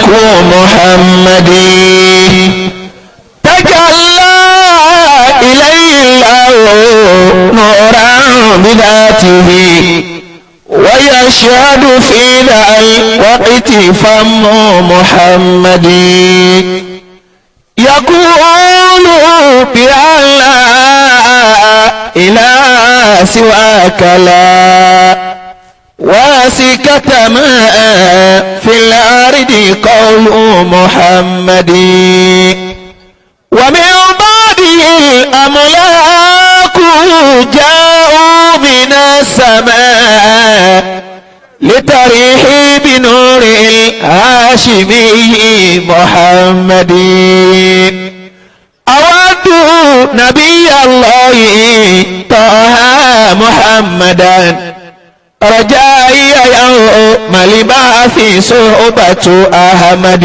ملك محمد تجلى إليه الله نورا بذاته ويشهد في ذا الوقت فم محمد يقول بأن لا إله سواك لا واسكة ما في الأرض قول محمد ومن بعده الأملاك جاءوا من السماء لتريح بنور الهاشمي محمد أود نبي الله طه محمدا رجائي يوم البعث صحبة أحمد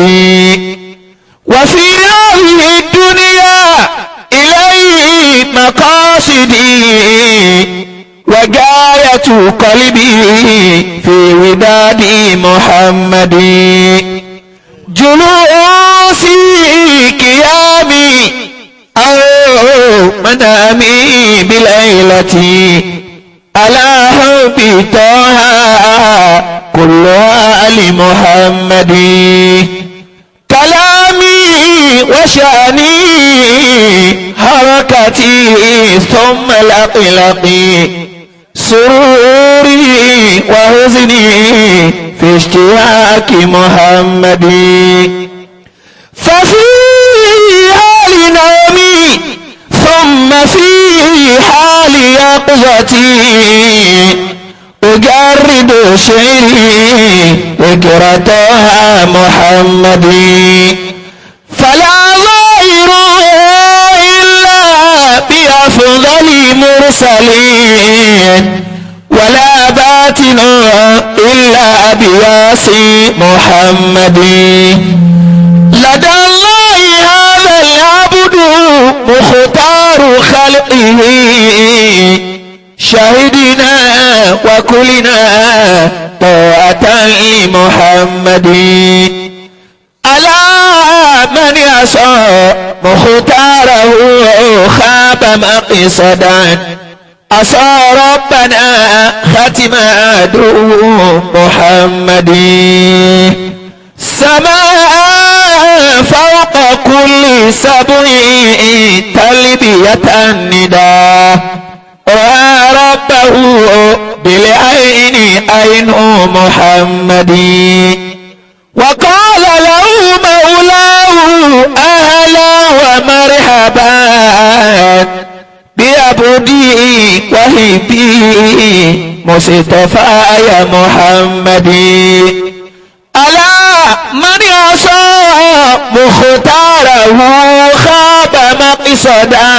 وفي هذه الدنيا إليه مقاصدي وغاية قلبي في وداد محمد جلوسي قيامي أو منامي بليلتي على حب طه كل آل محمد كلامي وشأني حركتي ثم لقلقي سروري وحزني في اشتياق محمد ففي حال نومي ثم في حال يقظتي أجرد شعري ذكرتها محمد فلا ظاهر إلا بأفضل مرسلين ولا باطن إلا بياسي محمد لدى الله هذا العبد مختار خلقه شهدنا وكلنا طاعة لمحمد ألا من يعصى مختاره خاب مقصدا عصى ربنا ختم عدو محمد سماء فوق كل سبع تلبية النداء رأى ربه بالعين عين محمد وقال له مولاه أهلا ومرحبا بعبدي وهبي مصطفى يا محمد ألا من يعصى مختاره خاب مقصدا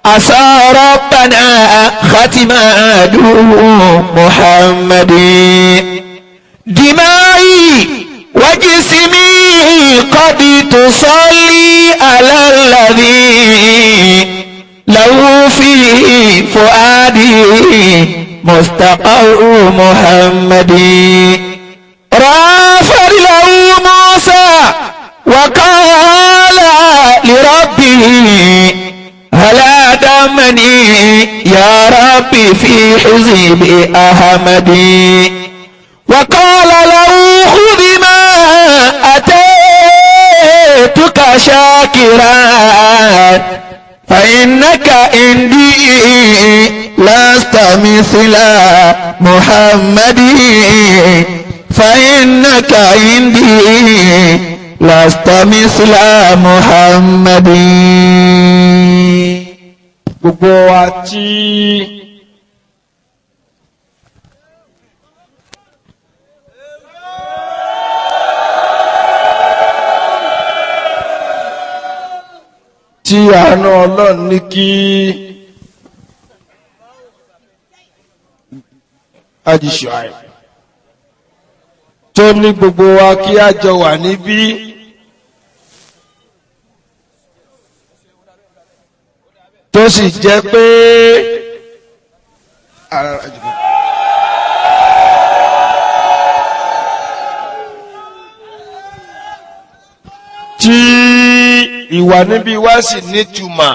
عصى ربنا ختم عدو محمد دمائي وجسمي قد تصلي على الذي له في فؤادي مستقر محمد رافر له موسى وقال لربه هلا دمني يا ربي في حزب أحمد وقال له خذ ما أتيتك شاكرا فإنك عندي لست مثل محمد فإنك عندي لست مثل محمد. Gbogbo wa tí àánú Ọlọ́run ní kí ajíṣọ́ tó ní gbogbo wa kí a jọ wà níbí. Tó sì jẹ́ pé Tí ìwà níbí wá sì nítumọ̀.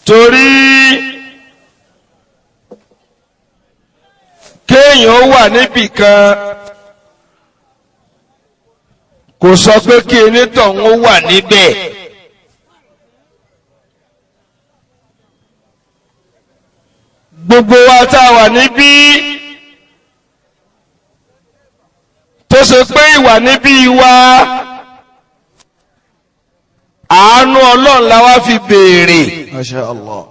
Torí kéèyàn wà níbì kan kò sọ pé kí onítọ̀hún ó wà níbẹ̀. Gbogbo wa tá a wà níbí tó ṣe pé ìwà níbí wa àánú Ọlọ́run la wá fi béèrè. Masha Allah.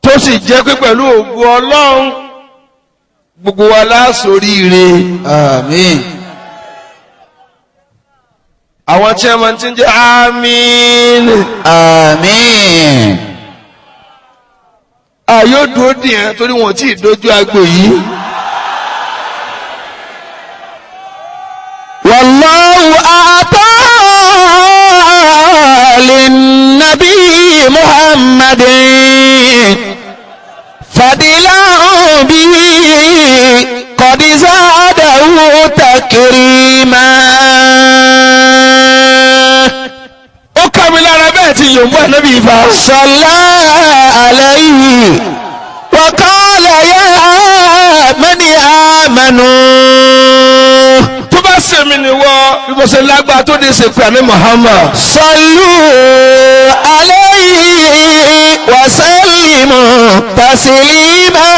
Tó sì jẹ́ pé pẹ̀lú ògo Ọlọ́run gbogbo wa la ṣoríire. Àmín. Àwọn tí wọ́n ti ń jẹ́ àmín. Àmín. A yóò dúró dì ẹ́ torí wọn ò tí ì dójú agbo yìí. والله أعطى للنبي محمد فضلا به قد زاده تكريما. Ó ká mi lára bẹ́ẹ̀ tí yòǹbó ànábì ifá. صلى عليه وقال يا من آمنوا Tó bá sèmi ni wọ́ bí mo ṣe lágbára tó dé ṣe pé àní Muhammad. صلوا عليه وسلموا تسليما.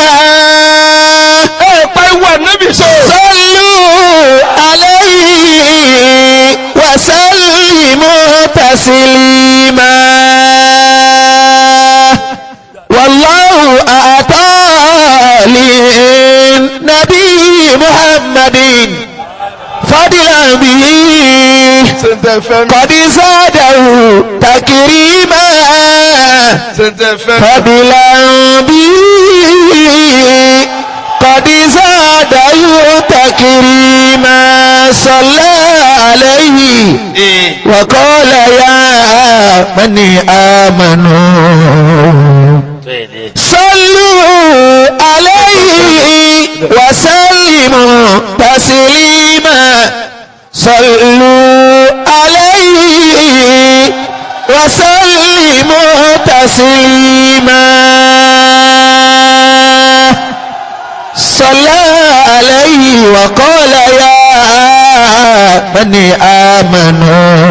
Ẹ pa ìwà ànábì sọ. صلوا عليه وسلموا تسليما. والله أعطى للنبي محمد فضلا به Ṣé ń tẹ́ fẹ́ mi? قد زاده تكريما. Ṣé ń tẹ́ fẹ́ mi? فضلا به قد زاده تكريما. صلى عليه وقال يا من آمنوا صلوا عليه وسلموا تسليما. صلوا عليه وسلموا تسليما. صلى عليه وقال يا من آمنوا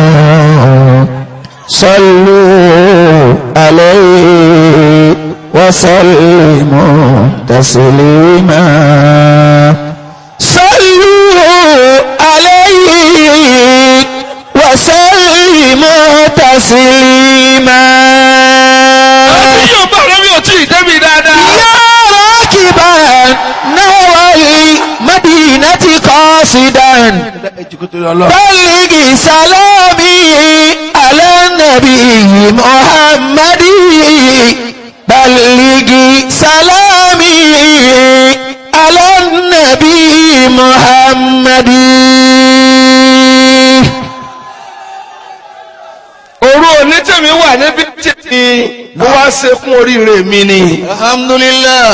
صلوا عليه وسلموا تسليما. صلوا عليه وسلموا تسليما. Àti yòǹbó ànábì ò tí ì débi dáadáa. يا راكبا نحو المدينة قاصدا بلغ سلامي على النبي محمد. بلغ سلامي على النبي محمد. Òru òní tèmi wà níbi tèmi mo wá ṣe fún oríire mi ni. Alhamdulillah.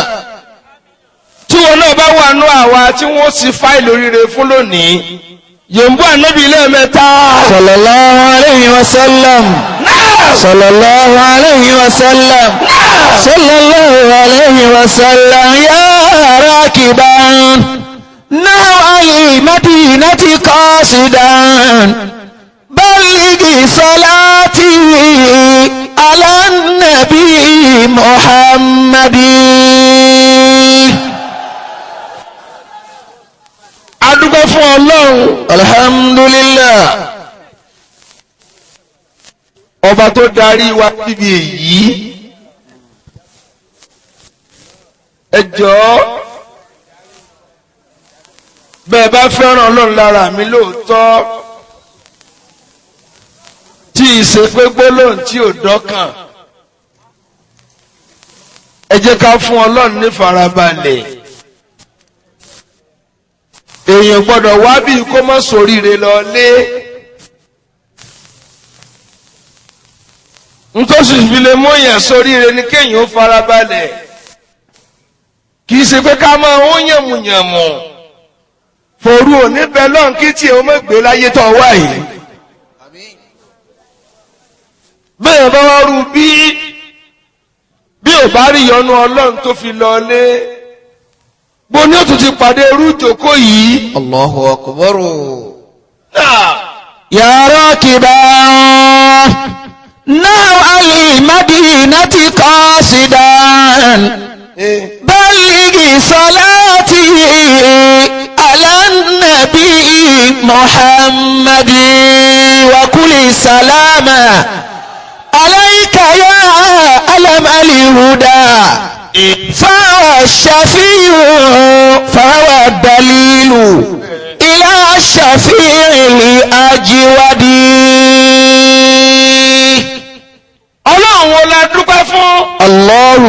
Tí wọn náà bá wà nú àwa tí wọn sì fáìlì oríire fún lónìí yòǹbó ànábì lẹ́ẹ̀mẹ́ta. Sallallahu alayhi wa sallam. Sallallahu alayhi wa sallam. Sallallahu alayhi wa sallam. Ya rakiban نحو المدينة قاصدا بلغ صلاتي على النبي محمد. A dúpẹ́ fún Ọlọ́run. Alhamdulillah. Ọba tó darí wa síbi èyí. Ẹ jọ̀ọ́ bẹ́ẹ̀ bá fẹ́ràn Ọlọ́run lára mi lóòótọ́ tí ìṣe pé gbólóhùn tí ò dọ́kàn ẹ jẹ́ ká fún Ọlọ́run ní farabalẹ̀. Èèyàn gbọ́dọ̀ wá bí kó má ṣoríire lọ lé. Nítòsí fi lè mú èèyàn ṣoríire ni kéèyàn ó farabalẹ̀. Kì í Kì í ṣe pé ká máa ń yànmùyànmù fòru òní bẹ lọ́n kí tí o mọ̀ gbé láyé tó wá yìí. Bẹ́ẹ̀ bá wá rú bí bí ò bá rí ìyọ́nú Ọlọ́run tó fi lọ lé bó ní ó tún ti pàdé irú ìjókòó yìí. Allahu akbar. Náà. يا راكبا نحو المدينة قاصدا بلغ صلاتي على النبي محمد وكل سلام عليك يا ألم الهدى فهو الشفيع فهو الدليل إلى الشفيع الأجود. Ọlọ́run wo la dúpẹ́ fún. الله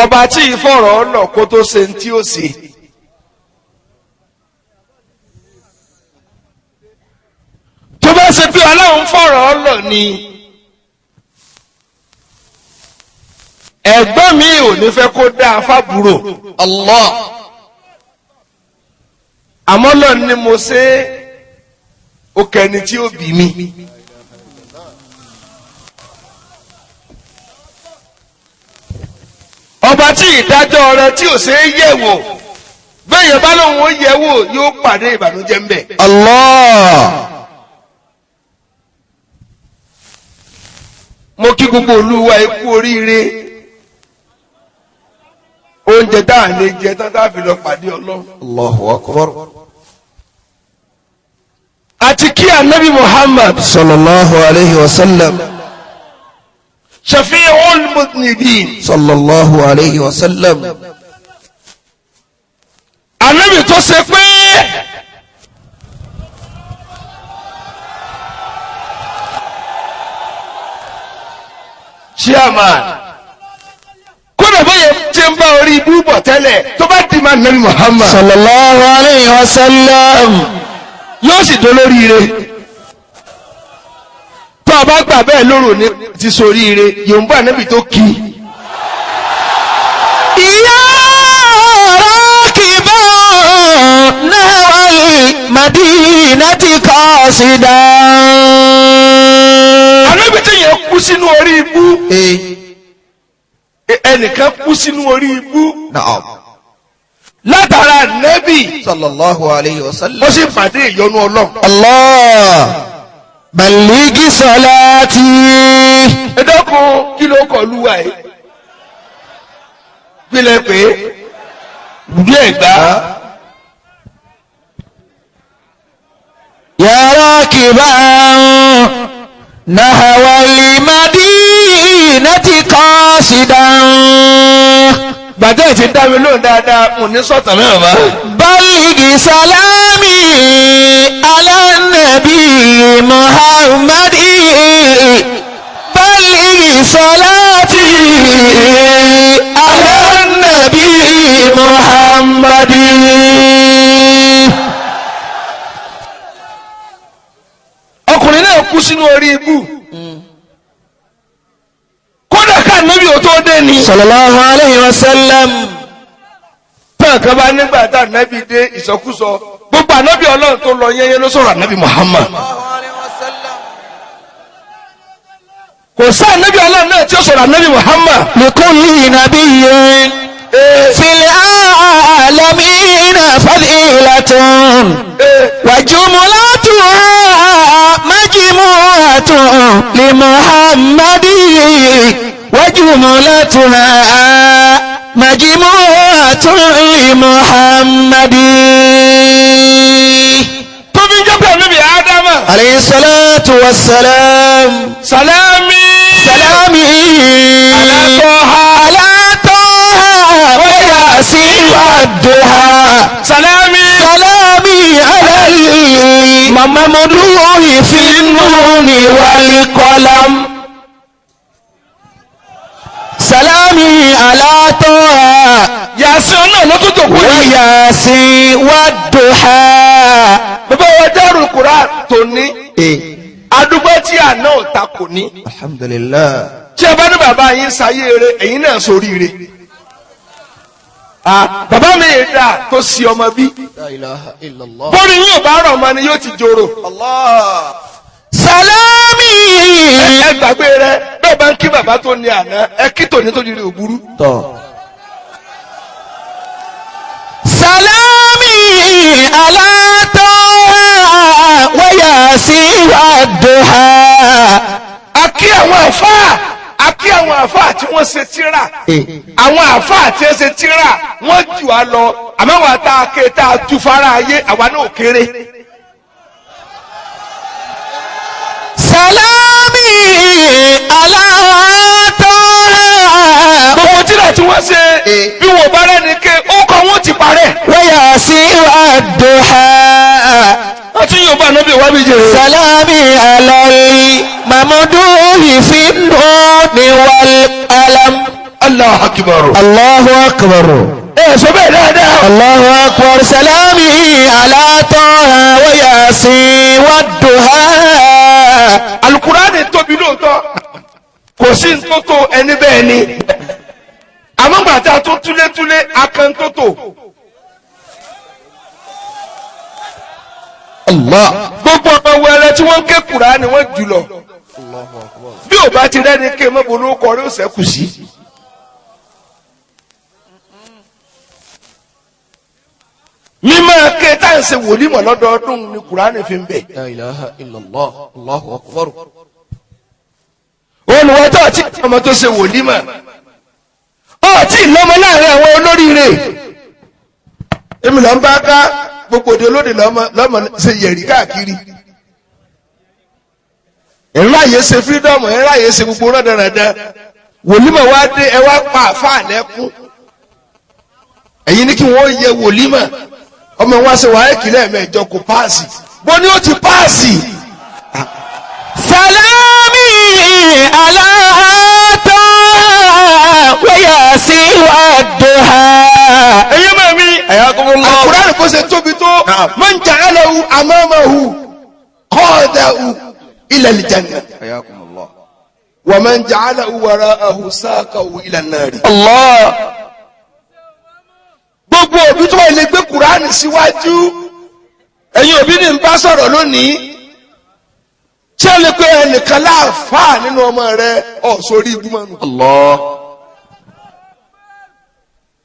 Ọba tí ìfọ̀rọ̀ ọlọ̀ kó tó ṣe tí ó ṣe. Tó bá ṣe pé Ọlọ́run fọ̀rọ̀ ọlọ̀ ni ẹ̀gbọ́n mi ò ní fẹ́ kó dáa fábúrò. الله Àmọ́ lọ́ọ̀ ni mo ṣe é, ó kẹni tí ó bí mi. Ọba tí ìdájọ́ rẹ̀ tí ò ṣe é yẹ̀ wò bẹ́ẹ̀ yẹn bá lóun ó yẹ̀ wò yóò pàdé ìbànújẹ́ ń bẹ̀. الله Mo kí gbogbo olúwa ẹ kú oríire oúnjẹ tá à lè jẹ tán tá a fi lọ pàdé Ọlọ́run. الله أكبر. Àti kí anabi Muhammad صلى الله عليه وسلم. shafi'ul mudhnibin. صلى الله عليه وسلم. Anabi tó ṣe pé chairman kódà bóyá tí ń bá orí ibú bọ̀ tẹ́lẹ̀ tó bá di máa nabi Muhammad صلى الله عليه وسلم. yóò sì dolóríire tó o bá gbà bẹ́ẹ̀ lóru ní ti soríire yòǹbó ànábì tó kí يا راكبا نحو المدينة قاصدا. Ànábì tí yẹn kú sínú orí ibú ẹnìkan kú sínú orí ibú نعم. látara ànábì صلى الله عليه ó وسلم. sì pàdé ìyọ́nú Ọlọ́run. الله بلغ صلاتي. Ẹ dákun kí ló kọ lúwa yìí gbilẹ̀ pé bí ẹ̀gbá يا راكبا نحو المدينة قاصدا gbàtẹ́ ti dá mi lóhùn dáadáa mo ní sọ̀tàn náà bá. بلغ سلامي على النبي محمد بلغ صلاتي على النبي محمد. Ọkùnrin náà kú sínú orí ibú kódà ká níbi ò tó dé ni. صلى الله عليه وسلم. Tán kan bá nígbà tá ànábì dé ìsọkúsọ gbogbo ànábì Ọlọ́run tó lọ yẹ́yẹ́ ló sọ̀rọ̀ ànábì Muhammad. Kò sí ànábì Ọlọ́run náà tí ó sọ̀rọ̀ ànábì Muhammad. لكل نبي في العالمين فضيلة وجملتها مجموعة لمحمد وجملتها مجموعة لمحمد. Tó fi ń jẹ́ pé ànábì Ádámà. عليه الصلاة والسلام. Sàlámì. سلامي على طه. على طه وياسين والضحى. Sàlámì. سلامي على الممدوح في النون والقلم. سلامي على طه Yàsín náà ló tún jòkó yìí. وياسين والضحى. Bàbá wa Darul Quran tòní. Adúgbò tí àná ò ta kò ní. الحمد لله. Tí ẹ bá ní bàbá yín sáyé eré, ẹ̀yin náà sóríire. Bàbá mi dà tó sí ọmọ bí. La ilaha illallah. Bóni yóò bá rọ̀ ọmọ ni yóò ti jòrò. Allah. Salami. Ẹ gbàgbé rẹ bẹ́ẹ̀ bá ń kí bàbá tó ní àná ẹ kí tòní tó di rí òburú. Tọ́. Salami ala Taha wa Yasin wa duha. A kí àwọn àfáà, a kí àwọn àfáà tí wọ́n ṣe tíra. Àwọn àfáà tí wọ́n ṣe tíra wọ́n jù á lọ, àmọ́ àwọn tá a ké tá a tú fara ayé àwa náà kéré. Salami ala Taha Gbogbo tíra tí wọ́n ṣe bí wọ́n bá rẹ́ni ké ó kọ́ wọ́n ti parẹ́. wa Yasin wa duha. Wọ́n tún yóò bá ànábì wá bí jèrè. Salami ala al-mamduhi fi an-nuni wal-qalam. Allahu akbar. Allahu akbar. Ẹ sọ bẹ́ẹ̀ dáadáa. Allahu akbar. Salami ala Taha wa Yasin wa duha. Alukurani tóbi lóòótọ́, kò sí ntótó ẹni bẹ́ẹ̀ ni, àmọ́ gbàtà tó túlétúlé akantótó. Allah. Gbogbo ọmọ wẹrẹ tí wọ́n ń ké Kùránì wọ́n jù lọ. Allahu akbar. Bí ò bá ti rẹ́ni ké mọ́bo ló kọ rí òsẹ́kù sí. Mímọ́ ké tá à ń ṣe wòlímọ̀ lọ́dọọdún ni Kùránì fi ń bẹ̀. La ilaha illallah. Allahu akbar. Olùwọ́tọ̀ tí ọmọ tó ṣe wòlímọ̀ ọtí ìlọ́mọ láàrin àwọn olóríire. Èmi lọ ń bá ká gbogbo òde olóde lọ́mọ ṣe yẹ̀rí káàkiri. Ẹ̀ráyè ṣe fírídọ́ọ̀mù, ẹ̀ráyè ṣe gbogbo rọ́dọ̀rọ̀dọ̀. Wòlímọ̀ wá dé, ẹ wá pa àfáà lẹ́kún. Ẹ̀yin ní kí wọ́n yẹ wòlímọ̀. Ọmọ wa ṣe wàá kìlẹ̀ mẹ́jọ kò páàsì. Bó ni ó ti páàsì? Salami ala Taha wa Yasin wa duha. Ẹ̀yin mọ̀ mi. Ayakumullah. Al-Qur'an kò ṣe tóbi tó. Man ja'alahu amamahu qadahu ila al-jannah. Ayakumullah. Wa man ja'alahu wara'ahu saqahu ila an-nar. Allah. Gbogbo òbí tó wà lè gbé Kùránì síwájú. Ẹ̀yin òbí ni ń bá sọ̀rọ̀ lónìí. Ṣé o lè pe ẹnìkan láàfáà nínú ọmọ rẹ ọ̀ sórí ibú mọ́nu? Allah.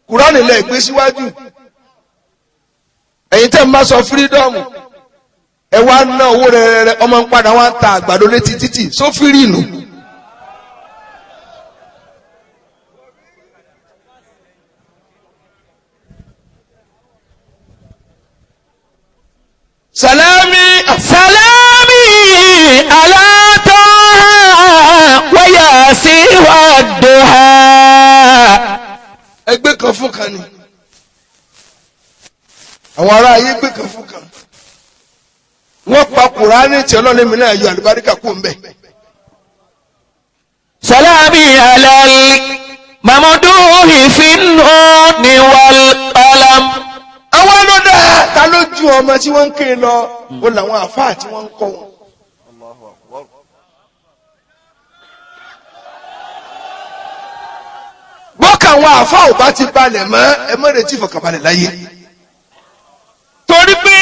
Kùránì lẹ gbé síwájú. Ẹ̀yin tẹ́ ń bá sọ fírídọ́ọ̀mù, ẹ wá ná owó rẹ̀rẹ̀rẹ̀, ọmọ ń padà wá ń ta àgbàdo létí títì sófìrí nù. Sàlámì. Salami ala Taha wa Yasin wa duha. Ẹgbẹ́ kan fún kan ni. Àwọn ará ayé gbé kan fún kan. Wọ́n pa Kùránì tí ọlọ́run mi náà yọ àlùbáríkà kú ń bẹ̀. Salami ala al-mamduhi fi an-nuni wal-qalam. Àwọn ló dáa ta ló ju ọmọ tí wọ́n ń ké lọ, ó làwọn àfáà tí wọ́n ń kọ́ wọn. Allahu akbar. Bọ́kà àwọn àfáà ò bá ti balẹ̀ mọ́, ẹ má retí ìfọ̀kànbalẹ̀ láyé. Torí pé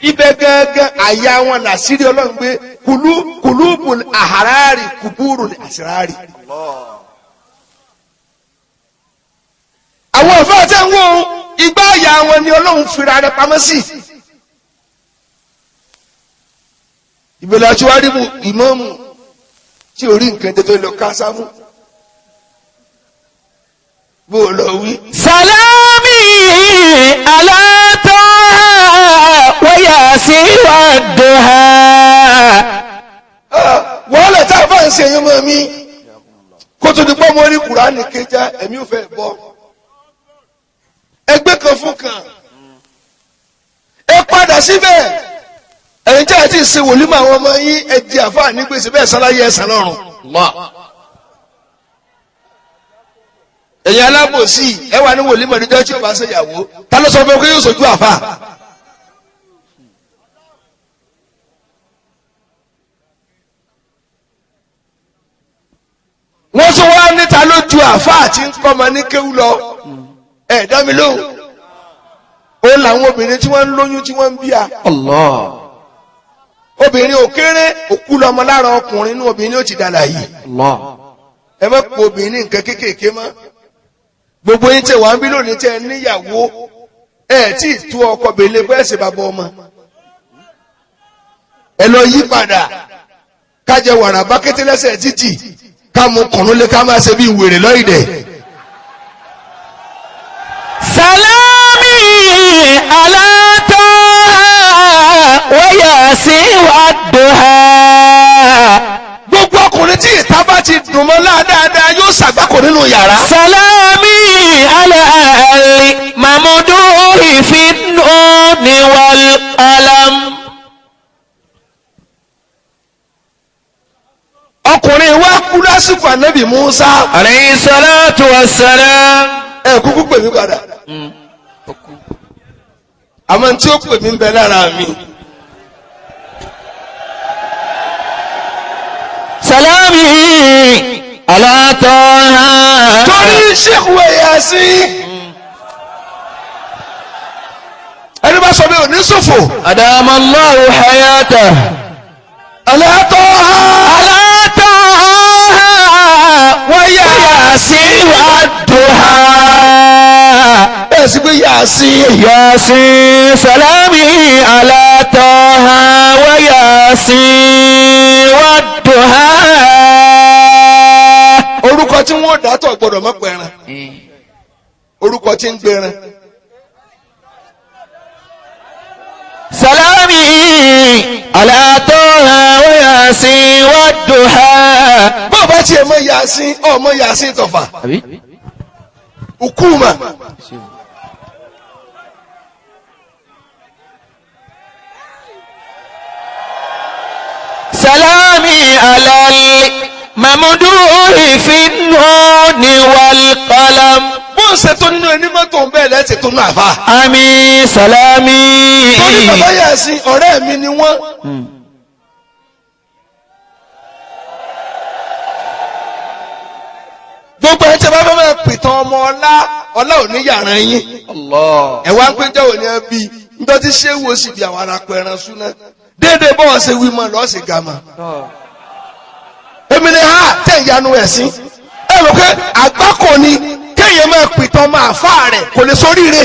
ibẹ̀ gángan àyà wọn làṣírí ọlọ́run gbé kùlú kùlúbù àhàrárì kùbúrù àṣírárì. Allah. Àwọn àfáà tẹ́ ń wò ó, igbá àyà wọn ni ọlọ́run fira rẹ̀ pamọ́ sí. Ìbẹ̀lẹ̀ aṣíwájú ìmáàmù tí orí nǹkan jẹ tó lọ ká sámú. Bó o lọ wí. Salami ala Taha wa Yasin wa duha. Wàhálà tá a bá ń ṣe yín mọ́ mi kó tó di pọ́ mọ́ ní Kùránì kéjà ẹ̀mí ò fẹ́ bọ́. Ẹgbẹ́ kan fún kan, ẹ padà síbẹ̀. Ẹ̀yin tí a ti ṣe wòlímọ̀ àwọn ọmọ yín, ẹ di àfáà ní gbèsè bẹ́ẹ̀ sáláyé ẹ̀sán lọ́rùn. Allah. Ẹ̀yin alábòsí ẹ wà ní wòlímọ̀ níjọ́ tí o bá ṣe ìyàwó, ta ló sọ fún ẹ pé yóò sojú àfáà? Wọ́n tún wá níta ló ju àfáà tí ń kọ́mọ ní kéwú lọ. Ẹ dá mi lóhùn. Ó làwọn obìnrin tí wọ́n ń lóyún tí wọ́n ń bí a. Allah. Obìnrin ò kéré òkú lọmọ lára ọkùnrin inú obìnrin ó ti dàlà yìí. Allah. Ẹ má po obìnrin ní nǹkan kéékèèké mọ́. Gbogbo yín tẹ wà ń bí lónìí tẹ níyàwó ẹ tí ì tú ọkọ bèlè bẹ́ẹ̀ sì bàbá ọmọ. Ẹ lọ yí padà kájẹ wàrà bákété lẹ́sẹ̀ títì ká mú kùnú lé ká máa ṣe bí wèrè lọ́ìdẹ̀. سلامي على طه وياسين والضحى. Gbogbo ọkùnrin tí ìta bá ti dùn mọ́ láadáa yóò ṣàgbákò nínú yàrá. سلامي على الممدوح في النون والقلم. Ọkùnrin wa kú lásìkò ànábì Musa. عليه الصلاة والسلام. Ẹ kúkú pè mí padà. Àmọ́ tí ó pè mí ń bẹ lára mi. سلامي على طه. Torí Sheikh Yasin. Ẹni bá sọ bẹ́ẹ̀ ò ní ṣòfò. أدام الله حياته. Àlẹ́ ha. على طه وياسين والضحى. Ẹ sì pé Yasin. ياسين سلامي على طه وياسين والضحى. Orúkọ tí wọ́n dàtọ̀ gbọ́dọ̀ mọ́ pẹ̀ràn. Orúkọ tí ń gbẹran. سلامي على طه وياسين والضحى. Bọ́ọ̀ bá tiẹ̀ mọ Yasin ọmọ Yasin tọ̀fà. Ukuma. سلامي على الممدوح في النون والقلم. Bó ń ṣe tó nínú ẹni mọ́tò ń bẹ́ẹ̀ lẹ́sẹ̀ tó nínú àfà. àmín سلامي. Torí bàbá Yasin ọ̀rẹ́ mi ni wọ́n. Gbogbo ẹ̀ tí a bá fẹ́ máa pìtàn ọmọ ọlá ọlá ò ní yàrá yín. Allah. Ẹ wá ń péjọ òní ẹ bí njọ́ tí ṣé wo sì bí àwọn arapọ̀ ẹran súná. Déédéé bọ́ọ̀ ṣe wí mọ́ lọ́ọ́ sì ga mọ́. Èmi ni ha tẹ̀ ìyanu ẹ̀sìn. Ẹ rò pé àgbákò ni kéèyàn máa pìtàn ọmọ àfáà rẹ̀ kò lè sóríire.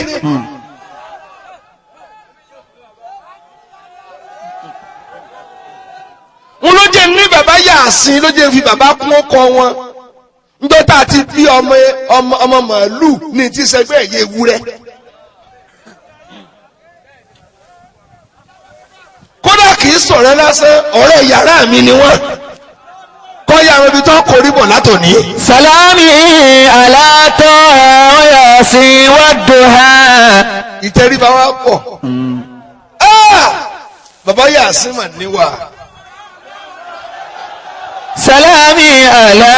N ló jẹ́ ní bàbá Yàsín ló jẹ́ fi bàbá kún ọkọ wọn. Njọ́ tá a ti bí ọmọ ọmọ ọmọ màálù ní ti sẹgbẹ́ ẹ̀yẹ ewúrẹ́. Kódà kì í sọ̀rẹ́ lásán ọ̀rẹ́ yàrá mi ni wọ́n. Kọ́ ya àwọn ibi tó kórí bọ̀ látòní. سلامي على طه وياسين والضحى. Ìtẹríba wa pọ̀. Ah! Bàbá Yàsín mà níwà. سلامي على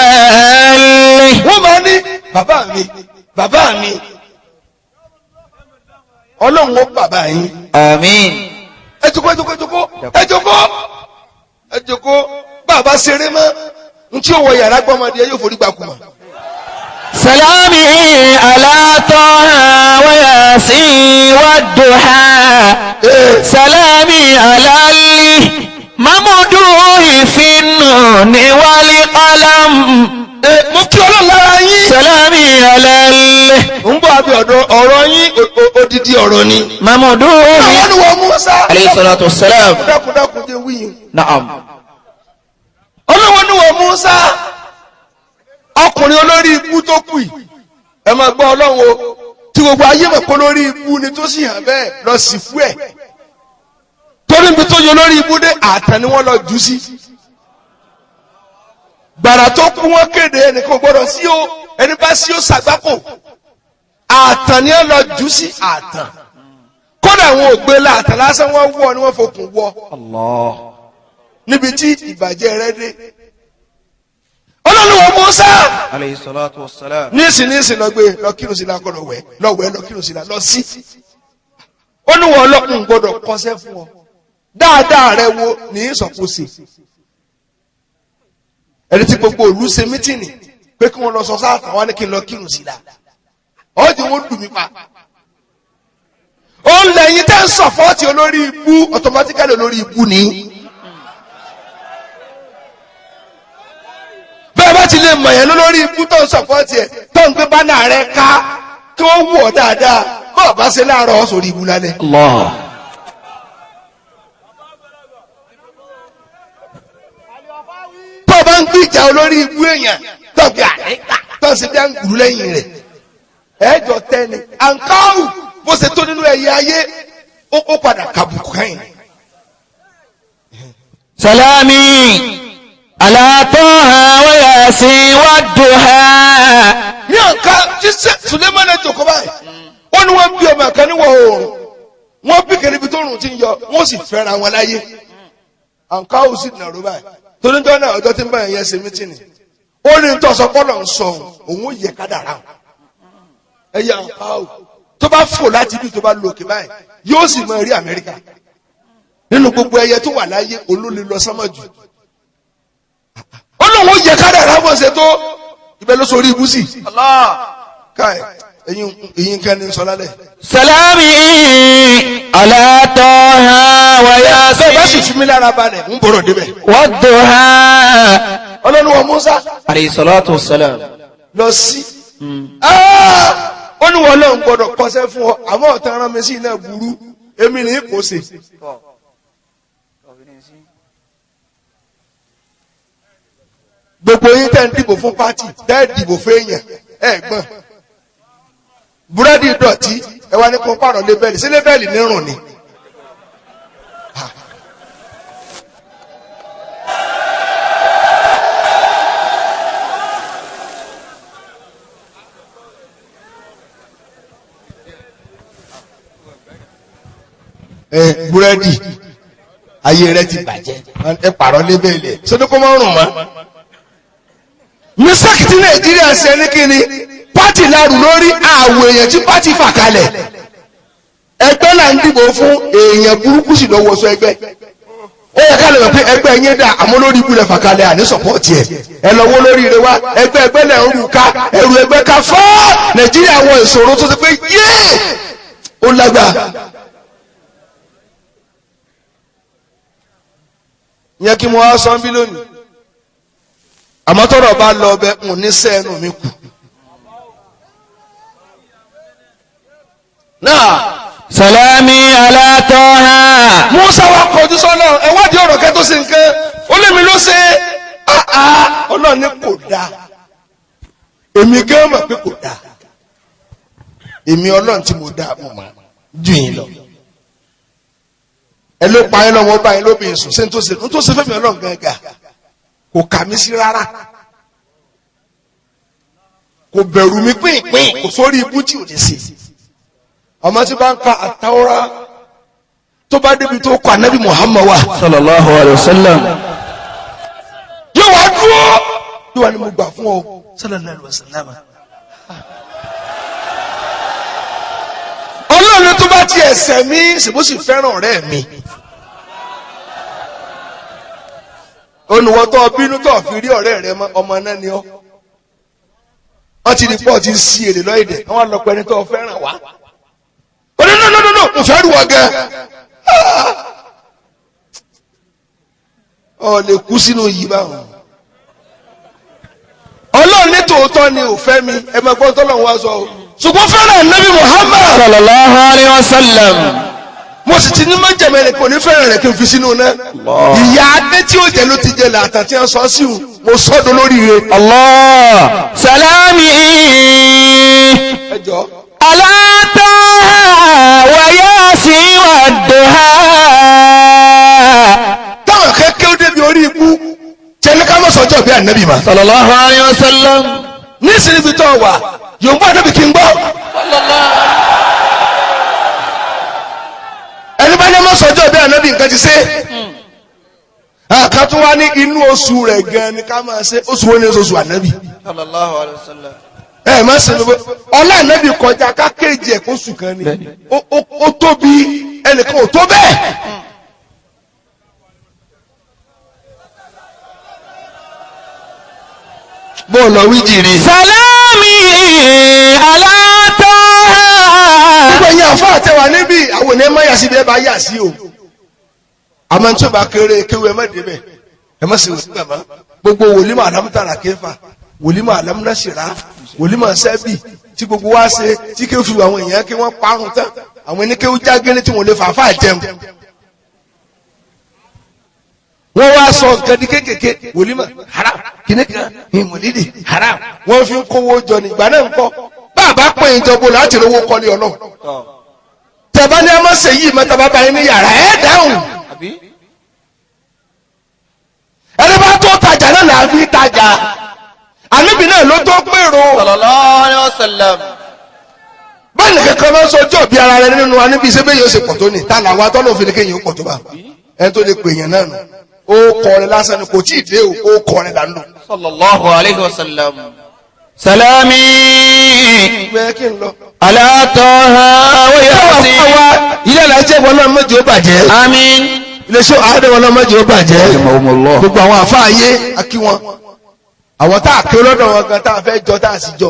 Wọ́n máa ní bàbá mi bàbá mi. Ọlọ́run ó bàbá yín. آمين. Ẹ jókòó ẹ jókòó ẹ jókòó ẹ jókòó ẹ jókòó bàbá ṣeré mọ́ ntí ó wọ yàrá gbọ́mọdé yóò forí gbà kùmà. سلامي على طه وياسين والضحى. سلامي على الممدوح في النون والقلم. Mo kí Ọlọ́run lára yín. سلامي على Ń bọ̀ àbí ọ̀dọ̀ ọ̀rọ̀ yín odidi ọ̀rọ̀ ni. الممدوح. Àwọn ni wọ́n Musa. عليه الصلاة والسلام. Dákun dákun jẹ́ wí yín. نعم. Ọlọ́run ni wọ́n Musa. Ọkùnrin olórí ibú tó kù yìí. Ẹ máa gbọ́ Ọlọ́run o. Tí gbogbo ayé mọ̀ pé olórí ibú ni tó sì hàn bẹ́ẹ̀ lọ sí fún ẹ̀. Torí ibi tó yọ olórí ibú dé àtàn ni wọ́n lọ jù sí. Gbàrà tó kú wọ́n kéde ẹnìkan gbọ́dọ̀ sí o. Ẹni bá sí o ṣàgbákò. Àtàn ni wọ́n lọ jù sí àtàn. Kódà àwọn ògbé láàtàn lásán wọ́n wọ̀ ni wọ́n fokùn wọ̀. Allah. Níbi tí ìbàjẹ́ rẹ dé. Ọlọ́run wọ Musa. Alayhi salatu wassalam. Níìsín níìsín lọ gbé lọ kírun sí la kọ́ lọ wẹ̀ lọ wẹ̀ lọ kírun sí la lọ sí. Ó ní wọn ọlọ́run gbọ́dọ̀ kọsẹ́ fún ọ. Dáadáa rẹ wo ní ìsọ̀kòsì. Ẹni tí gbogbo òlu ṣe mítìnì pé kí wọ́n lọ sọ sáàtàn wá ní kí n lọ kírun sí la. Ọ̀jọ̀ wọ́n lù mí pa. Ó lẹ́yìn tẹ́ ń sọ̀fọ́ọ̀tì olórí ibú automatically olórí ibú ni. Bẹ́ẹ̀ bá ti lè mọ̀ yẹn lórí ibú tó ń sọ̀fọ́ọ̀tì ẹ̀ tó ń gbé bánà rẹ̀ ká kí wọ́n wù ọ́ dáadáa bọ́ọ̀ bá ṣe láàárọ̀ sórí ibú lálẹ́. Allah. Tó o bá ń gbìjà olórí ibú èèyàn tó ń gbé àníkà tó ń ṣe bí àǹgùrú lẹ́yìn rẹ̀ ẹ̀ẹ́jọ tẹ́ni àǹkáwù bó ṣe tó nínú ẹ̀yẹ ayé ó padà kàbùkù kẹ́yìn. Salami ala Taha wa Yasin wa duha. Ní ọ̀ka tí Sulemana jòkó báyìí ó ní wọ́n bí ọmọ kan níwọ̀ oòrùn wọ́n bí kẹ́ni ibi tó rùn ti ń yọ wọ́n sì fẹ́ra wọn láyé àǹkáwù sì nàró báyìí torí náà ọjọ́ tí ń bá ẹ̀yẹ ṣe mítìnì ó ní tọ́sọ kọ́lọ̀ ń sọ òun ó yẹ kádàrá ẹ̀yẹ àǹkáwù tó bá fò láti ibi tó bá lò òkè báyìí yóò sì máa rí Amẹ́ríkà nínú gbogbo ẹyẹ tó wà láyé olólè lọ sánmọ̀ jù ó lóun ó yẹ kádàrá bó ṣe tó ibẹ̀ ló sọ orí ibú sí káì ẹ̀yin nǹkan ní sọ lálẹ́. Salami ala Taha wa Bẹ́ẹ̀ bá sì Yasin fi mí lára balẹ̀ ń bọ̀rọ̀ débẹ̀. wa duha. Ọlọ́run wa Musa Alayhi salatu wassalam. lọ sí. Ó ní wọn lọ́n gbọ́dọ̀ kọsẹ́ fún ọ àmọ́ ọ̀tá ara mi sí iná burú èmi ní kò ṣe. Gbogbo yín tẹ́ ń dìbò fún pátì tẹ́ ń dìbò fún èèyàn ẹ̀ gbọ́n. Búrẹ́dì dọ̀tí ẹ wá ní kó pààrọ̀ lébẹ́lì sí lébẹ́lì nírùn ni. Ẹ búrẹ́dì ayé rẹ ti bàjẹ́ ẹ pààrọ̀ lébẹ́lì ẹ̀ sọ́dọ̀ kó má rùn mọ́. Mísàkì tí Nàìjíríà ṣe ní kíni pátì lárù lórí àwọ̀ èèyàn tí pátì fà kalẹ̀ ẹgbẹ́ là ń dìbò fún èèyàn burúkú sì lọ́wọ́ sọ ẹgbẹ́ ó yẹ ká lè mọ̀ pé ẹgbẹ́ yín dà àmọ́ lórí ibú lẹ fà kalẹ̀ àní sọ̀pọ̀tì ẹ̀ ẹ lọ́wọ́ lórí rẹ wá ẹgbẹ́ ẹgbẹ́ lẹ̀ ń rù ká ẹrù ẹgbẹ́ ká fọ́ Nàìjíríà wọ ìṣòro tó ti pé yéé ó lágbá. Ìyẹn kí mo wá sọ ń bí lónìí àmọ́ tọ́rọ̀ bá lọ ọbẹ̀ ń ní sẹ́ẹ̀nù mi kù. Náà Salami ala Taha. Musa wa kọjú sọ́nà ẹ wádìí ọ̀rọ̀ kẹ́ tó ṣe nǹkan ó lé mi ló ṣe áá Ọlọ́run ní kò dáa èmi gán mọ̀ pé kò dáa èmi Ọlọ́run tí mo dáa mo mọ̀ jù yín lọ ẹ ló pa yín lọ́wọ́ bá yín lóbi sùn ṣé n tó ṣe n tó ṣe fẹ́mi Ọlọ́run gángan kò kà mí sí rárá kò bẹ̀rù mi pínpín kò sórí ibú tí ò ní sí ọmọ tí bá ń ka àtàwọ́rá tó bá débi tó kọ anabi Muhammad wa Sallallahu alayhi wa sallam. yóò wá dúró yóò wá ní mo gbà fún ọ sallallahu alaihi wasallam. Ọlọ́run tó bá ti ẹ̀ṣẹ̀ mi ṣèbó sì fẹ́ràn ọ̀rẹ́ mi. Olùwọ́tọ́ bínú tó fi rí ọ̀rẹ́ rẹ mọ́ ọmọ náà ni ọ́. Wọ́n ti di pọ̀ ti ń sí èrè lọ́ọ̀dẹ̀ wọ́n lọ pẹ́ni tó fẹ́ràn wá. Ó ní no no no no mo fẹ́ rú ọ gan. Ọ lè kú sínú yìí báwọn. Ọlọ́run ní tòótọ́ ni ò fẹ́ mi ẹ máa gbọ́ tọ́lọ́run wá sọ o. Ṣùgbọ́n fẹ́ràn Nabi Muhammad. Sallallahu alayhi wa sallam. Mo sì ti ní májèmẹ́ rẹ̀ kò ní fẹ́ràn rẹ̀ kí n fi sínú náà. Ìyá adé tí ó jẹ ló ti jẹ làtà tí wọ́n sọ sí òun mo sọ́dọ̀ lórí rẹ̀. Allah. Salami Ẹ jọ. ala Taha wa Yasin wa duha. Táwọn kẹ́kẹ́ ó débi orí ikú tẹni ká mọ̀ sọ́jọ́ bí ànábì ma. Sallallahu alayhi wa sallam. Nísìnyí fi tọ́ wà yòǹbó ànábì kí n gbọ́. Ẹni bá ní mọ̀ sọ́jọ́ bí ànábì nǹkan ti ṣe. Àká tún wá ní inú oṣù rẹ̀ gan ni ká máa ṣe oṣù wo ni oṣù ànábì. Sallallahu alayhi wa sallam. Ẹ má ṣe gbogbo ọlá ànábì kọjá ká kéjì ẹ̀ kó sùn kan ni ó tóbi ẹnìkan ò tó bẹ́ẹ̀. Bó lọ wí jìrì. Salami ala Taha àtẹwà níbí àwọn ènìyàn má yà sí ibi ẹ bá yà sí o. Àmọ́ tí o bá kéré kéwu ẹ má débẹ̀ ẹ má sì wòlímọ̀ mọ́. Gbogbo wòlímọ̀ àlámútàrà kéfà, wòlímọ̀ àlámúnáṣìrá, wòlímọ̀ sẹ́bì tí gbogbo wa ṣe tí kéwu fi àwọn èèyàn kí wọ́n parun tán. Àwọn ẹni kéwu jágéré tí wọ́n lè fàáfàá jẹun. Wọ́n wá sọ nǹkan di kékèké wòlímọ̀ haram kìnìkan ìmọ̀lídì haram. Wọ́n fi ń kówó jọ ní ìgbà náà ń kọ́. Bàbá pè é jọgbó láti rówó kọ́lé ọlọ́run. Tẹ̀bá ní a máa ṣe yìí mẹ́ta bàbá yín ní yàrá ẹ̀ dáhùn. Ẹni bá tó tajà náà là á fi tajà. Àníbi náà ló tó pèrò. Sallallahu alayhi wa sallam. Báyìí kankan máa ń sọ ọjọ́ bí ara rẹ nínú wa níbi iṣẹ́ bẹ́ẹ̀ yóò ṣe pọ̀ tó ní. Ta làwọn atọ́nà òfin ni kéèyàn ó pọ̀ tó bá. Ẹni tó lè pè yẹn náà nù. Ó kọ rẹ lásán ni kò tí ì dé o, ó kọ rẹ là ń lò. Sallallahu alayhi wa sallam. Salami. Bẹ́ẹ̀ kí n lọ. Ala Taha wa Yasin. Ilé alájẹ́ wọn náà mọ̀jẹ̀ ó bàjẹ́. Àmín. Iléeṣẹ́ àádọ́ wọn náà mọ̀jẹ̀ ó bàjẹ́. Gbogbo àwọn àfáà ayé akí wọn. Àwọn tá a ké lọ́dọ̀ wọn gan tá a fẹ́ jọ tá a sì jọ.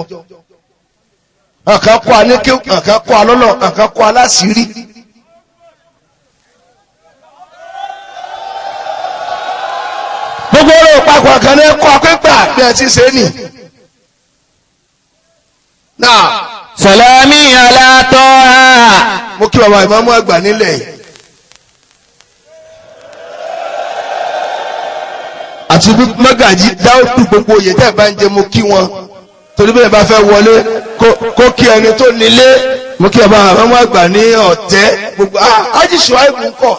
Àkàn kọ́ aléké, àkàn kọ́ alọ́nà, àkàn kọ́ aláṣírí. Gbogbo ọ̀rọ̀ papọ̀ kan ní kọ́ pípa bí ẹ ti ṣe é nì. Náà. Salami ala Taha. Mo kí bàbá ìmáàmù àgbà nílẹ̀ yìí. Àti mọ́gàjí dáódù gbogbo oyè tẹ́ ẹ̀ bá ń jẹ mo kí wọn. Torí bẹ́ẹ̀ bá fẹ́ wọlé kó kí ẹni tó nílé. Mo kí bàbá ìmáàmù àgbà ní ọ̀tẹ́ gbogbo ájì ṣùáìbù ń kọ̀.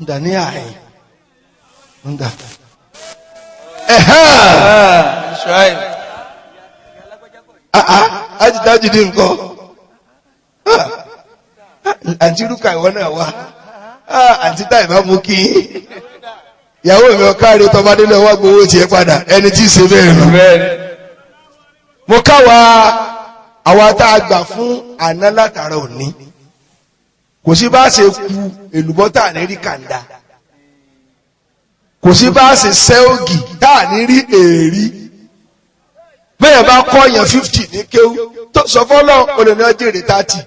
Ń dà ní àyè. Ń dà. Ẹ̀hán. Ajidájú ní nǹkan àǹtí rúkà ìwọ náà wá àǹtí táì bá mú kí ìyàwó mi ọ̀kárí tọmọdé náà wá gbowó tiẹ̀ padà ẹni tí ì ṣe bẹ́ẹ̀ nù. Mo káwa àwa tá a gbà fún àná látara òní kò sí bá a ṣe ku èlùbọ́ tá a ní rí kàńdà kò sí bá a ṣe sẹ́ ògì tá a ní rí èrí bẹ́ẹ̀ bá kọ́ yẹn 50 ní kéwú tó sọ fọ́lọ́ olè ní ọjọ́ èrè 30.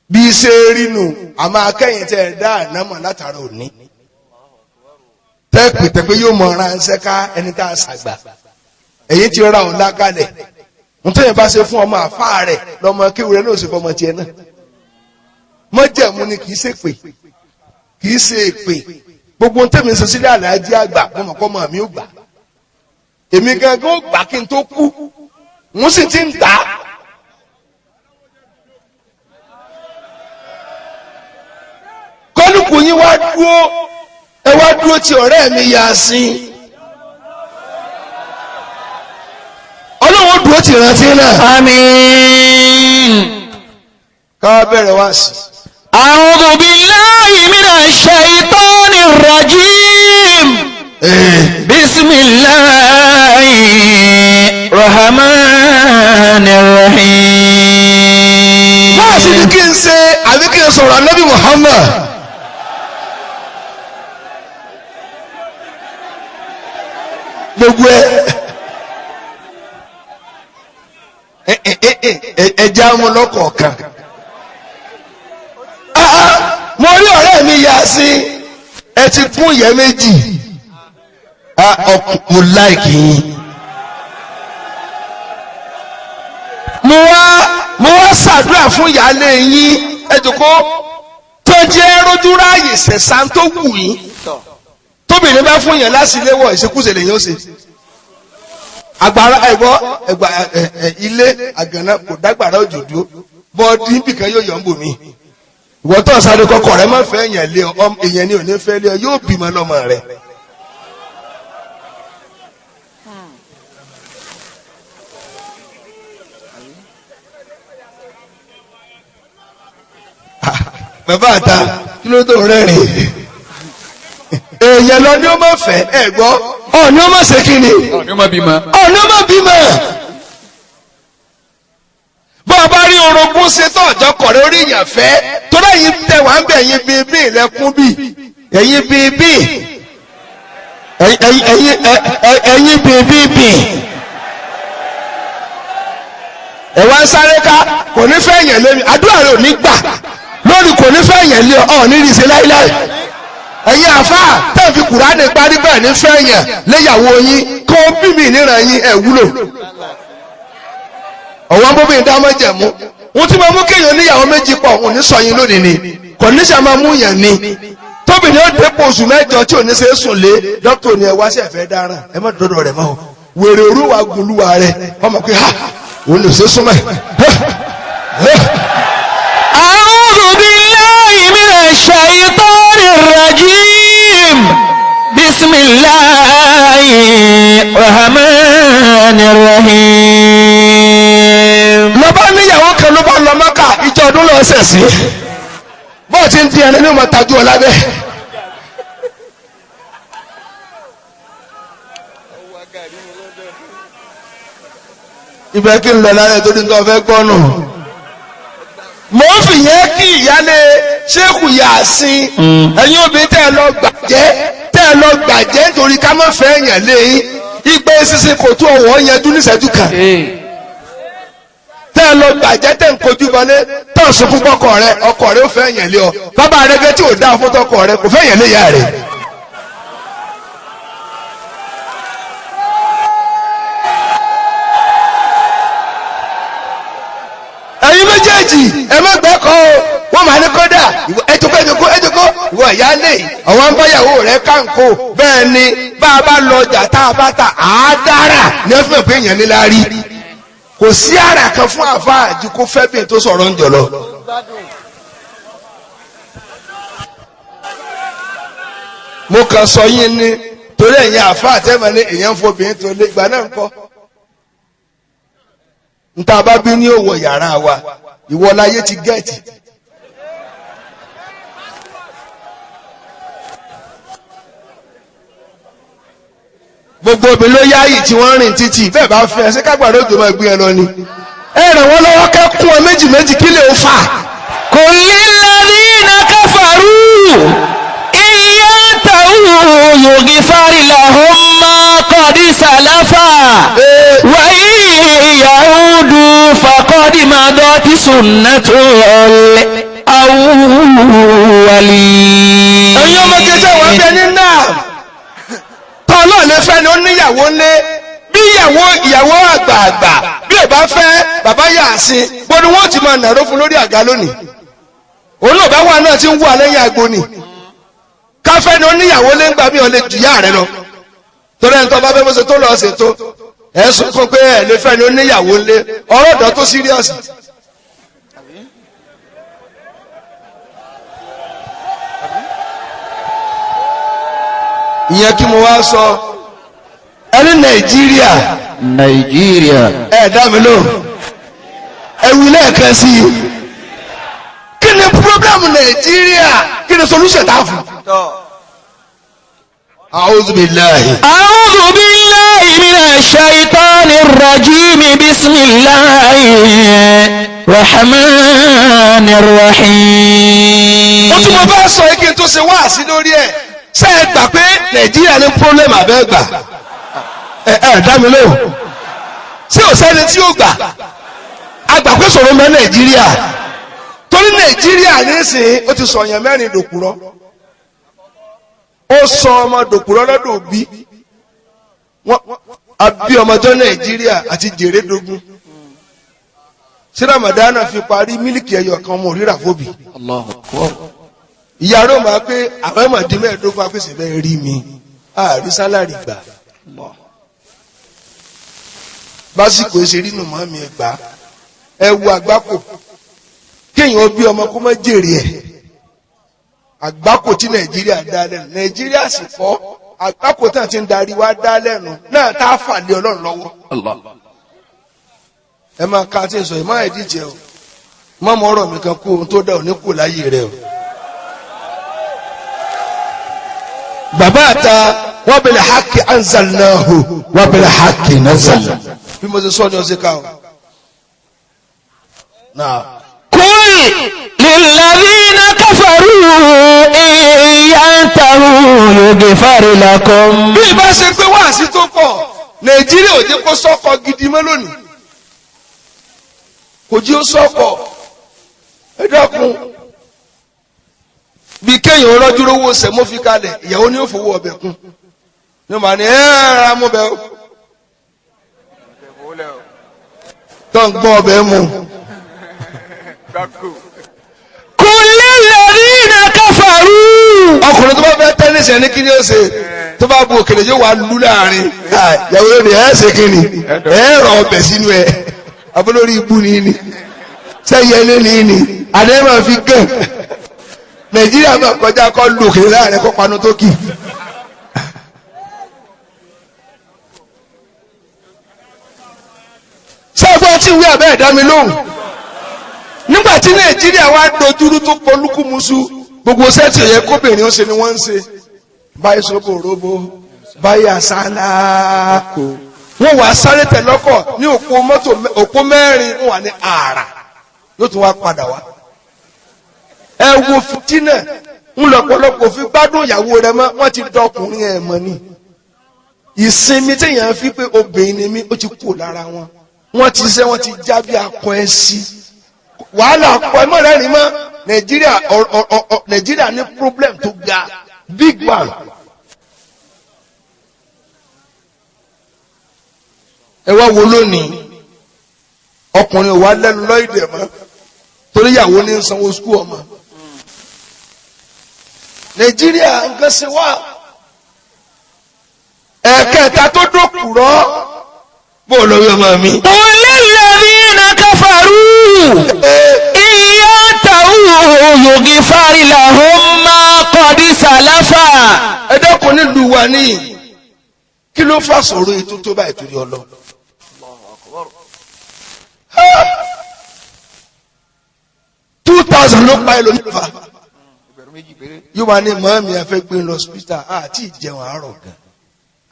Bí ṣe rí nù àmọ́ akẹ́yìn tẹ́ ẹ dá ànámọ̀ látara òní. Tẹ́ pètè pé yóò mọ ránṣẹ́ ká ẹni tá a ṣàgbà. Èyí ti ra ọ̀la kalẹ̀. Nítorí bá ṣe fún ọmọ àfáà rẹ̀ lọ́mọ kéwú rẹ̀ náà ṣe fọmọ tiẹ̀ náà. Mọ́jẹ̀mú ni kì í ṣe pè kì í ṣe èpè. Gbogbo ohun tẹ̀mí sọ sílẹ̀ àlàájì àgbà mọ̀mọ́kọ́ mọ̀ mi ò gbà. Èmi gangan ó gbà kí n tó kú mo sì ti ń tà á. Kọ́lùkù yín wá dúró ẹ wá dúró ti ọ̀rẹ́ mi Yasin. Ọlọ́run dúró ti rántí náà. Àmín. Ká bẹ̀rẹ̀ wá sí. A'udhu billahi minash shaitanir rajim. Bismillahi rahmanir rahim. Báà sì ni kí n ṣe àbí kí n sọ̀rọ̀ Ànábì Muhammad. Gbogbo ẹ jẹ́ àwọn ọlọ́kọ̀ọ̀kan. Mo rí ọ̀rẹ́ mi Yasin ẹ ti kún ìyẹ́ méjì. Mo láìkì yín. Mo wá ṣàdúrà fún ìyáálé yín ẹ jòkó tó jẹ́ rójú ráàyè sẹ̀sán tó wù yín. Tóbìnrin bá fún yàn lásìléwọ̀ ìṣekúṣe lèyìn ó ṣe. Àgbàrá ẹ̀gbọ́ ẹ̀gbà ilé àgànná kò dágbàrá òjò dúró bọ́ọ̀dì nbìkan yóò yọ̀ ń bò mí. Ìwọ tó ń sáré kọkọ rẹ má fẹ́ èèyàn lé ọ èèyàn ni ò ní fẹ́ lé ọ yóò bímọ lọ́mọ rẹ. Bàbá àta kí ló tó rẹ́rìn? Èèyàn lọ ní ó má fẹ́ ẹ gbọ́ ọ ní ó má ṣe kí ni? Ọ ní ó má bímọ. Ọ ní ó má bímọ. Bọ́ ọ bá rí orogún ṣe tó ọjọ́ kọ̀rẹ́ orí èèyàn fẹ́ torí ẹ̀yin tẹ wà ń bẹ̀ ẹ̀yin bíi bíi lẹ́kún bíi ẹ̀yin bíi bíi ẹ̀yin bíi bíi bíi Ẹ wá ń sáré ká kò ní fẹ́ yẹn lé mi, àdúrà rẹ ò ní gbà lórí kò ní fẹ́ yẹn lé ọ ní rí ṣe láíláí. Ẹ̀yin àfáà tẹ́ fi Kùránì parí bẹ́ẹ̀ ní fẹ́ yẹn léyàwó yín kó bí mi níran yín ẹ̀ wúlò. Ọ̀wọ́n bóbi ń dá mọ́jẹ̀mú. Wọ́n ti máa mú kéèyàn níyàwó méjì pọ̀ òun ní sọ yín lónìí ni. Kọ̀níṣà máa mú yàn ni. Tóbi ni ó dépò oṣù mẹ́jọ tí ò ní ṣe é sùn lé. Dókítà ni ẹ wá sí ẹ̀fẹ́ dáràn ẹ má dọ́dọ̀ rẹ̀ mọ́ o. Wèrè orúwa gbolúwa rẹ̀ ọmọ pé ha òun lè ṣe é súnmọ́ ẹ̀. أعوذ بالله من الشيطان الرجيم بسم الله الرحمن الرحيم. Lọ bá níyàwó kan ló bá lọ Mọ́kà ìjọ ọdún lọ ṣẹ̀ sí. Bọ́ọ̀ ti ń di ẹni ní ọmọ tajú ọ lábẹ́. Ibẹ̀ kí n lọ lálẹ́ torí nǹkan fẹ́ gbọ́ nù. Mo ń fìyẹn kí ìyálé Ṣéèkù Yàsín ẹ̀yin obìnrin tẹ́ ẹ lọ gbàjẹ́ tẹ́ ẹ lọ gbàjẹ́ nítorí ká má fẹ́ yàn lé yín. Ìgbẹ́ sísìn kò tó ọ̀wọ́ yẹn dún níṣẹ́jú kan. Tẹ́ ẹ lọ gbàjẹ́ tẹ́ ń kojú bọlé tọ́ ń sunkún bọ́kọ rẹ ọkọ rẹ ó fẹ́ yàn lé ọ. Bàbá rẹ gẹ́ tí ò dáa fún tọkọ rẹ kò fẹ́ yàn lé ìyá rẹ. Ẹ̀yin méjèèjì ẹ má gbẹ́kọ̀ o, wọ́n máa ní kódà ẹjọ́kọ́ ẹjọ́kọ́ ẹjọ́kọ́ ìwọ ìyá lè àwọn ń báyàwó rẹ kánkó bẹ́ẹ̀ ni bá a bá lọ ọjà tá a bá ta àádára ní ẹ fún ẹ pé èèyàn nílá rí. Kò sí àrà kan fún àfáà ju kó fẹ́ bí n tó sọ̀rọ̀ ń jọ lọ. Mo kàn sọ yín ni torí ẹ̀yin àfáà tẹ́mọ̀ ní èèyàn ń fobìnrin tó lé ìgbà náà ń kọ́. Nta bá bí ní òwò yàrá wa ìwọ láyé ti gẹ́ẹ̀tì. Gbogbo obìnrin ló yáàyè tí wọ́n rìn títì bẹ́ẹ̀ bá fẹ́ ṣé kágbàdo òjò máa gbé ẹ lọ ni. Ẹ ràn wọ́n lọ́wọ́ kẹ́kún ọ méjì méjì kí lè fà. قل للذين كفروا إن ينتهوا يغفر لهم ما قد سلف وإن يعودوا فقد مضت سنة الأولين. Ẹ̀yin ọmọ kẹjọ wọn bẹ ní náà tọ́ náà lè fẹ́ ni ó níyàwó lé bí ìyàwó ìyàwó àgbààgbà bí ò bá fẹ́ bàbá Yàsín gbọ́dọ̀ wọ́n ti máa nàró fún lórí àga lónìí. Òun náà bá wà náà ti ń wà lẹ́yìn agbo ni. Káfẹ́ ni ó níyàwó lé ń gbà mí ò lè jù yá rẹ lọ. Torí ẹni tó bá fẹ́ bó ṣe tó lọ ṣètò ẹ̀ sunkún pé ẹ̀ lè fẹ́ ni ó níyàwó lé ọ̀rọ̀ ọ̀dọ́ tó síríọ̀sì. Ìyẹn kí mo wá sọ ẹni Nàìjíríà. Nàìjíríà. Ẹ dá mi lóhùn ẹ wí lẹ́ẹ̀kan sí i. Kí ni problem Nàìjíríà, kí ni solution tá a fún. A'udhu billahi. أعوذ بالله من الشيطان الرجيم بسم الله الرحمن الرحيم. Ó tún mo bá sọ igi tó ṣe wáàsí lórí ẹ̀. Ṣé ẹ gbà pé Nàìjíríà ní problem àbẹ́ gbà? Ẹ ẹ dá mi lóhùn. Ṣé ò sẹ́ni tí ó gbà? A gbà pé sọ̀rọ̀ mọ́ Nàìjíríà. Torí Nàìjíríà nísìnyí ó ti sọ̀yàn mẹ́rin dòkúrọ́. Ó sọ ọmọ dòkúrọ́ lọ́dọ̀ òbí. Wọ́n àbí ọmọjọ́ Nàìjíríà àti jèrè dogun. Ṣé Ramadana fi parí mílíkì ẹyọ kan ọmọ òrìrà fóbi? Ìyá rẹ̀ máa pé àwọn ẹ̀mọ̀dé mẹ́ẹ̀ẹ́dógún apèsè bẹ́ẹ̀ rí mi àárí sálárì gbà. Básìkò ṣe rí nù mọ́ mi ẹ̀ gbà. Ẹ wo àgbákò kéèyàn bí ọmọ kó má jèrè ẹ̀. Àgbákò tí Nàìjíríà dá lẹ́nu Nàìjíríà sì kọ́ àgbákò tí wọ́n ti ń darí wá dá lẹ́nu náà tá a fà lé Ọlọ́run lọ́wọ́. Ẹ máa ka tí ń sọ yìí má ẹ̀ díje o má mọ ọ̀rọ̀ mi kan kú ohun tó dá òní kù láyé rẹ o. Bàbá àta wa bil haqqi anzalnahu wa bil haqqi nazal. Bí mo ṣe sọ ni ọ̀sẹ̀ ká o. Náà. قل للذين كفروا إن ينتهوا يغفر لكم. Bí ìbá ṣe pé wáàsí tó pọ̀ Nàìjíríà ò jẹ́ kó sọ́kọ gidi mọ́ lónìí. Kò jí ó sọ̀kọ̀. Ẹ dákun. Bí kéèyàn rọ́jú rówó sẹ̀mó fi kalẹ̀, ìyàwó ni ó fowó ọbẹ̀ kún. Ní o máa ní ẹ́ ra mú bẹ́ẹ̀ o. Tó ń gbọ́ ọbẹ̀ mu. Kulilladhina kafaru. Ọkùnrin tó bá fẹ́ tẹ́nísì ẹni kí ni ó ṣe tó bá bu òkèlè yóò wá lú láàrin. Ìyàwó lónìí ẹ̀ ṣe kí ni ẹ̀ rọ ọbẹ̀ sínú ẹ̀ abúlórí ibú ni ni sẹ́yìn ẹni ni àdé máa fi gẹ̀. Nàìjíríà máa kọjá kọ́ lu òkèlè láàrin kó panu tó kì. Sọ́gbọ́n tí ìwé àbẹ́ ẹ̀dá mi lóhùn. Nígbà tí Nàìjíríà wá dojúrú tó polúkúmuṣu, gbogbo sẹ́ẹ̀tì ẹ̀yẹ kóbìnrin ó ṣe ni wọ́n ń ṣe. Báyìí sóbò róbó, báyìí àsálà. Wọ́n wàá sáré tẹ̀lọ́kọ̀ ní òpó mọ́tò òpó mẹ́rin wọ́n wà ní ààrà yóò tún wá padà wá. Ẹ wo fìtínà ńlọ́pọ̀lọpọ̀ fi gbádùn ìyàwó rẹ mọ́, wọ́n ti dọkùnrin ẹ̀ mọ́ ni. Ìsinmi téèyàn fi pé obìnrin ni mí ó ti kú lára wọn. Wọ́n ti ṣe wọ́n ti já bí akọ ẹ sí. Wàhálà akọ ẹ mọ̀ rẹ́rìn mọ́. Nàìjíríà Nàìjíríà ní problem tó ga, big one. Ẹ wá wo lónìí, ọkùnrin ò wá lẹ́nu lọ́ìdẹ̀ mọ́ torí ìyàwó ní sanwó skul ọmọ. Nàìjíríà nǹkan ṣe wá. Ẹ̀ẹ̀kẹta tó dókùrọ́ bó lórí ọmọ mi. Kulilladhina kafaru. Iyatahu yughfar lahum ma qad salafa. Ẹ dẹ́kun nílùú wa ní kí ló fà sọ̀rọ̀ ètò tó báyìí torí ọlọ. $2,000 ló pa ẹlòmíì fa. Yóò wá ní màámi afẹ́ gbé lọ hospital àti ìjẹun àárọ̀ gan.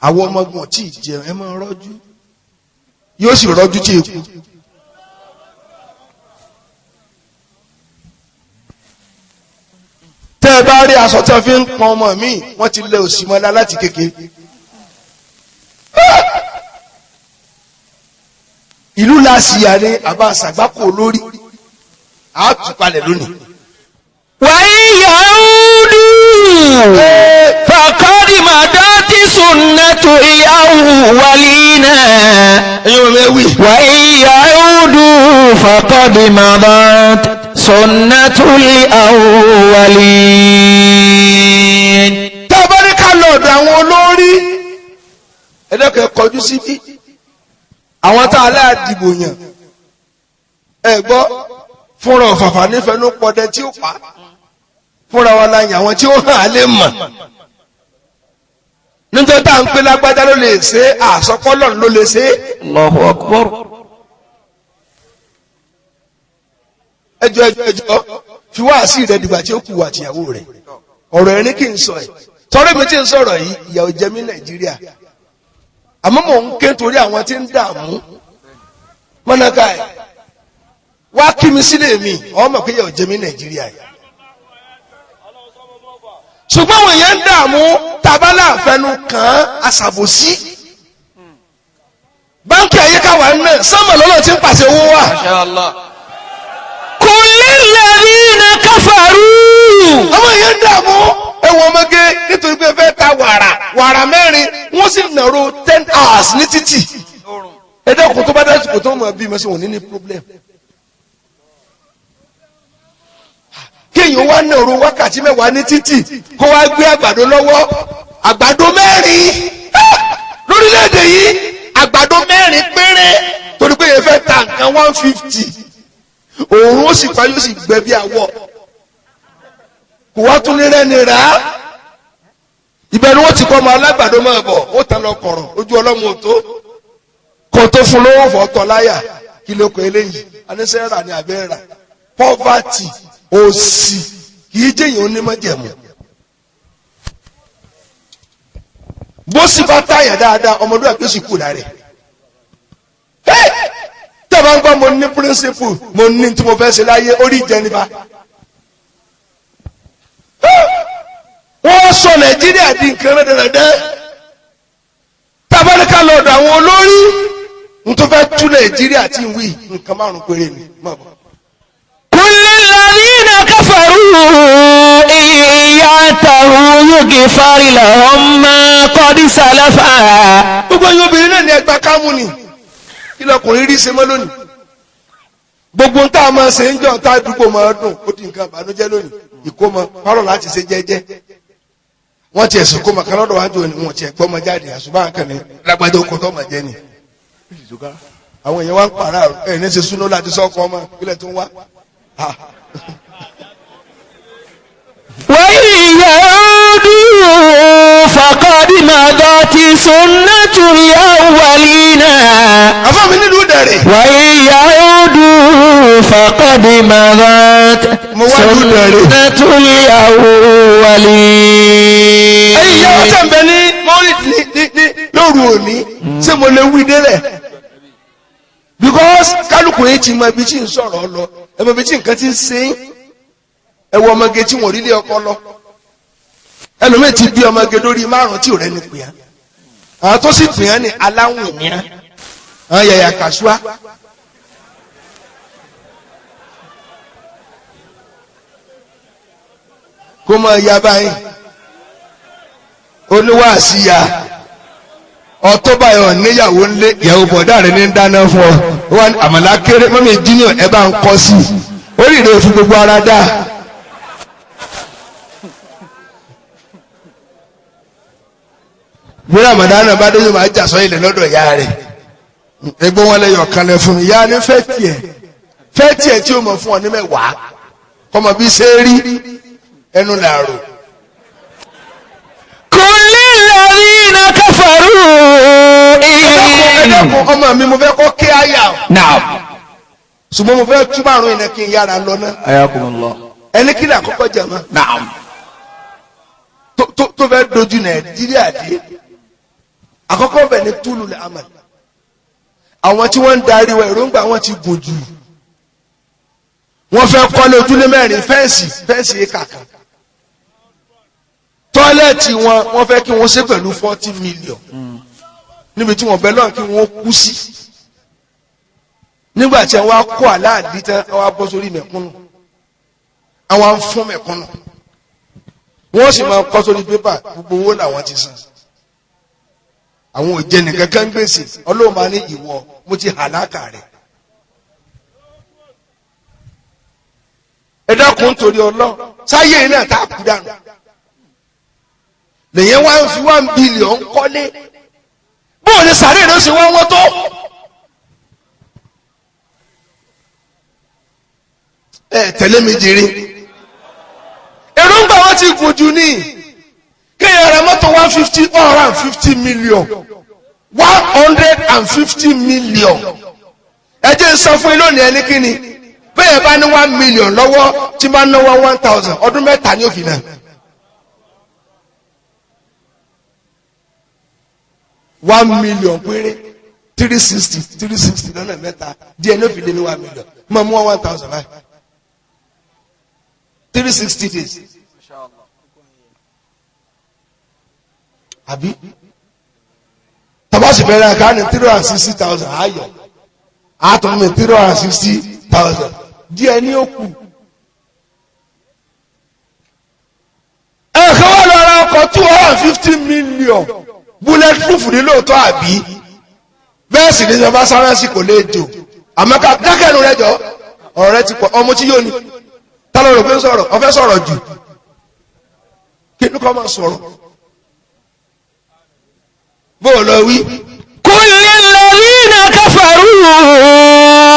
Àwọn ọmọgbọ̀n tí ìjẹun ẹ máa rọ́jú. Yóò sì rọ́jú tí èkú. Tẹ́ ẹ bá rí aṣọ tí wọ́n fi ń pọn ọmọ mi, wọ́n ti lẹ òsì mọ́lá láti kékeré. Ìlú làásìyà ni àbá àṣàgbákò lórí àtúpalẹ̀ lónìí. Wa yaudu faqad madati sunnatu al-awwalina. Ẹ̀yin ọmọ ẹ wí. Wa yaudu faqad madat sunnatu al-awwalin. Tá a bá ní ká lọ ọ̀dọ̀ àwọn olórí, ẹ dẹ́kun ẹ kọjú síbí. Àwọn tá a láàdìbò yàn, ẹ gbọ́ fúnra ọ̀fàfà nífẹ̀ẹ́ ló pọdẹ tí ó pa fúnra wa la yàn àwọn tí ó hàn á lè mọ̀. Níjọ́ tá à ń pè lágbájá ló lè ṣe é, àsọpọ́lọ̀ ló lè ṣe é. Allahu akbar. Ẹjọ́ ẹjọ́ ẹjọ́ fi wá sí rẹ dìgbà tí ó kù àtìyàwó rẹ̀. Ọ̀rọ̀ ẹni kì í sọ ẹ̀. Sọ̀rọ̀ mi tí ń sọ̀rọ̀ yìí, ìyà ò jẹ mí Nàìjíríà. Àmọ́ mò ń ké torí àwọn tí ń dààmú. Mọ́nàká ẹ̀ wá kí mi sílé mi, ọmọ pé ìyà ò jẹ mí Nàìjíríà yìí. Ṣùgbọ́n àwọn èèyàn ń dààmú tabalá àfẹnu kàn án àṣàbòsí. Báńkì àyíká wa náà sánmà lọ́lọ́ tí ń pàṣẹ owó wa. Masha Allah. Kulilladhina kafaru. Àwọn èèyàn ń dààmú ẹ̀wọ̀n ọmọge nítorí pé fẹ́ ta wàrà wàrà mẹ́rin wọ́n sì nàró 10 hours ní títì. Ẹ dẹ́kun tó bá dásìkò tó mọ̀ bí mẹ́sàn-án ò ní problem. Kéèyàn wá nàró wákàtí mẹ́wàá ní títì kó wá gbé àgbàdo lọ́wọ́ àgbàdo mẹ́rin lórílẹ̀‐èdè yìí àgbàdo mẹ́rin péré torí pé yẹn fẹ́ ta nǹkan 150 òun ó sì pa yóò sì gbẹ bí awọ kò wá tún ní rẹ́ni rà á ìbẹ̀rù wọn ti kọ́ ọmọ alágbàdo máa bọ̀ ó tán lọ kọ̀rọ̀ ojú ọlọ́mọ tó kò tó fún lówó fọ́ tọ́ láyà kí ló kọ eléyìí anísẹ́ rà ní abẹ́ rà poverty òṣì kì í jẹ́yìn onímọ̀jẹ̀mú bó sì bá táyà dáadáa ọmọdé àti oṣù kù lára ẹ̀ tẹ́ bá ń gbọ́ mo ní principle mo ní tí mo fẹ́ ṣe láyé orí ìjẹniba. Wọ́n sọ Nàìjíríà di nǹkan rẹ̀dẹ̀rẹ̀dẹ̀. Tabaríkà lọ́dọ̀ àwọn olórí N tó fẹ́ tú Nàìjíríà tí ń wí nǹkan márùn péré ni mọ̀ bọ̀. قل للذين كفروا إن ينتهوا يغفر لهم ما قد سلف. Gbogbo ẹ̀yin obìnrin náà ní ẹgbàá kámú ni kí lọkùnrin rí ṣe mọ́ lónìí. Gbogbo ń tá a máa ṣe ń jọ tá àdúgbò máa dùn ó di nǹkan ìbànújẹ́ lónìí. Ìkómọ pálọ̀ láti ṣe jẹ́jẹ́. Wọ́n ti ẹ̀sùn kómọ kan lọ́dọ̀ wájú ni wọ́n ti ẹ̀gbọ́n ọmọ jáde àṣùbà kan ní lágbàdo oko tó máa jẹ ni. Àwọn èèyàn wá ń pààrà ẹ̀ ní ṣe súná láti sọ́kọ ọmọ kílẹ̀ tó ń wá. وإن يعودوا فقد مضت سنة الأولين. Àfọ́ mi nílùú Ìdẹ̀rẹ̀. وإن يعودوا فقد مضت Mo wá lù Ìdẹ̀rẹ̀. سنة الأولين. Ẹ̀yin ìyá wọn tẹ̀ ń bẹ ní mọ́rí ní lóru òní ṣé mo lè wí délẹ̀? Because kálukú yìí ti mọ ibi tí ń sọ̀rọ̀ lọ, ẹ mọ ibi tí nǹkan ti ń ṣe é. Ẹ wọ ọmọge tí wọn ò rí lé ọkọ lọ. Ẹlòmíì ti bí ọmọge lórí márùn-ún tí ò rẹ́ni pè á. Àwọn tó sì pè á ní aláwìn ní á. Àwọn yàyà kàṣúà. Kó mọ ya báyìí oníwàásí ya ọtọ́ báyọ̀ níyàwó ńlé ìyàwó bọ̀dá rẹ̀ ní dáná fún ọ wọn àmàlà kéré mọ́mí junior ẹ bá ń kọ́ sí i ó rí ìrè òfin gbogbo ara dá. Bí Ramadan bá dé yóò máa jà sọ ilẹ̀ lọ́dọ̀ ìyá rẹ̀ ẹgbẹ́ wọn lẹ́yọ̀ kan lẹ fún mi ìyá ni fẹ́ tiẹ̀ fẹ́ tiẹ̀ tí ó mọ̀ fún ọ ní mẹ́wàá kọ́mọ bí ṣe rí ẹnu làárò. قل للذين كفروا Ẹ إن dákun ọmọ mi mo fẹ́ kọ́ kí á yà o. نعم Ṣùgbọ́n mo fẹ́ túbọ̀ àrùn ìnà kí n yára lọ náà. حياكم الله. Ẹni kí ni àkọ́kọ́ jẹ̀ mọ́ نعم. tó fẹ́ dojú Nàìjíríà dé. Àkọ́kọ́ bẹ̀ ni túlù lè àmà. Àwọn tí wọ́n ń darí wa èròǹgbà wọn ti gùn jù. Wọ́n fẹ́ kọ́lé ojúlé mẹ́rin fẹ́ǹsì kàkà. Tọ́lẹ̀tì wọn wọ́n fẹ́ kí wọ́n ṣe pẹ̀lú 40 million. Níbi tí wọ́n bẹ lọ́run kí wọ́n kú sí. Nígbà tí wọ́n á kó àláàdí tán, wọ́n á bọ́ sórí mẹ̀kúnnù. Àwọn á ń fún mẹ̀kúnnù. Wọ́n sì máa kọ́ sórí pépà gbogbo owó làwọn ti san. Àwọn ò jẹ nìkan kan gbèsè Ọlọ́run máa ní ìwọ mo ti hàlákà rẹ̀. Ẹ dákun torí Ọlọ́run sáyé náà tá a kú dànù. Lèyẹn wá ń fi 1 billion kọ́lé. Bóò ni sàárè ló ṣe wọ́n wọ́n tó. Ẹ tẹ̀lé mi jèrè. Èròǹgbà wọn ti gùn jù ní kéèyàn ra mọ́tò 150 150 million 150 million. Ẹ jẹ́ n sọ fún yín lónìí ẹni kíni bẹ́ẹ̀ bá ní 1 million lọ́wọ́ tí bá ná 1,000 ọdún mẹ́ta ní òfin náà. 1 million péré 360 360 lọ́nà mẹ́ta díẹ̀ ní òfin lé ní 1 million mọ̀ mú 1,000 báyìí 360 days. Àbí tabasi bẹ̀rẹ̀ ká ní 360,000 ayọ̀ àtúnmí 360,000 díẹ̀ ní òkú. Ẹ̀ka wà lọ́ra ọkọ̀ 250 million bullet proof ní lóòótọ́ àbí bẹ́ẹ̀ sì ní ìjọba sáránsì kò lè jò àmọ́ ká dákẹ́nu rẹ jọ ọ̀rọ̀ rẹ ti pọ̀ ọmọ tí yóò ní tálọ́ rò pé ń sọ̀rọ̀ ọ̀fẹ́ sọ̀rọ̀ jù kí ló kọ́ máa sọ̀rọ̀ bó o lọ wí. قل للذين كفروا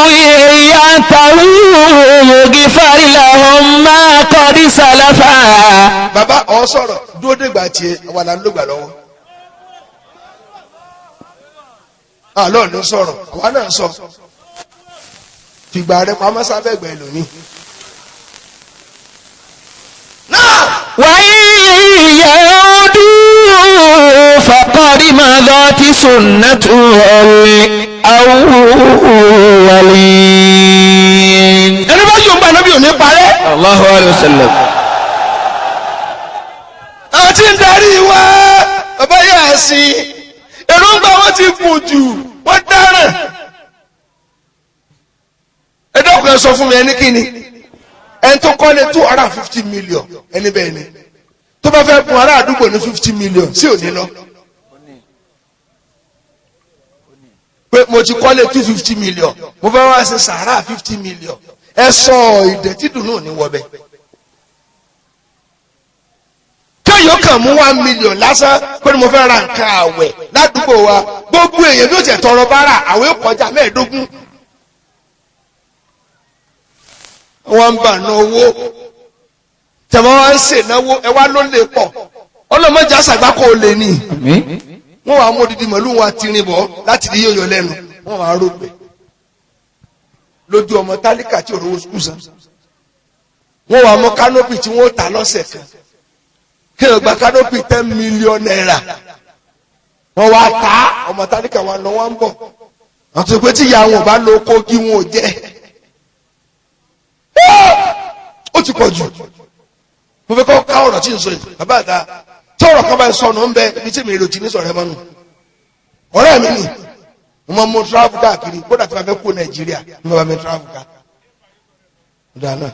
إن ينتهوا يغفر لهم ما قد سلف. Bàbá ọ̀ sọ̀rọ̀ dúró dègbà tiẹ̀ wà là ń lògbà lọ́wọ́. Àlọ́ ló sọ̀rọ̀ àwa náà sọ fìgbà rẹ pamọ́ sábẹ́ ẹgbẹ́ lónìí. Náà وإن يعودوا فقد مضت سنة الأولين. Ẹni bá yóò ń bá nábì ò ní parẹ́. الله عليه وسلم. Àti ń darí wa bàbá yà á sí èròǹgbà wọn ti gùn jù wọ́n dáràn. Ẹ sọ fún mi, ẹni kí ni ẹni tó kọ́lé 250 million? Ẹni bẹ́ẹ̀ ni tó bá fẹ́ fún ará àdúgbò ní 50 million sí òní lọ pé mo ti kọ́lé 250 million, mo fẹ́ wá ṣe sàárà 50 million. Ẹ sọ ìdẹ̀tí dùnú ní wọbẹ̀. Kéèyàn kàn mú 1 million lásán pé mo fẹ́ ra nǹkan àwẹ̀ ládùúgbò wa, gbogbo èèyàn bí ó ti tọrọ bára àwẹ̀ kọjá 15. Wọ́n ń bà ná owó tẹ̀wọ́n wá ń ṣènáwó, ẹ wá ló lè pọ̀, ọlọ́mọdé àṣàgbákò lè ní. Wọ́n wàá mú odidi màlúù wọn àtìrìn bọ̀ láti di yóyọ lẹ́nu, wọ́n wàá rògbè lójú ọmọ tálíkà tí òróró sùkúù san. Wọ́n wàá mú kánópì tí wọ́n tà lọ́sẹ̀ kan, kí ẹ gba kánópì ₦10 million, wọ́n wàá ta ọmọ tálíkà wọn lọ, wọ́n ń bọ̀ àti pé tí ìyá wọn ò bá lo oko kí wọn ò jẹ́. Ó ti pọ̀ jù. Mo fẹ́ kọ́ ká ọ̀rọ̀ tí ń sọ yìí, bàbá àta tí ọ̀rọ̀ kan bá ń sọnù ń bẹ ibi tí mi èrò tì ní sọ̀rọ̀ ẹ mọ́nu. Ọ̀rẹ́ mi ni mo máa mú travel káàkiri, kódà tí wọ́n fẹ́ kó Nàìjíríà ní bàbá mi travel ká. Dáná.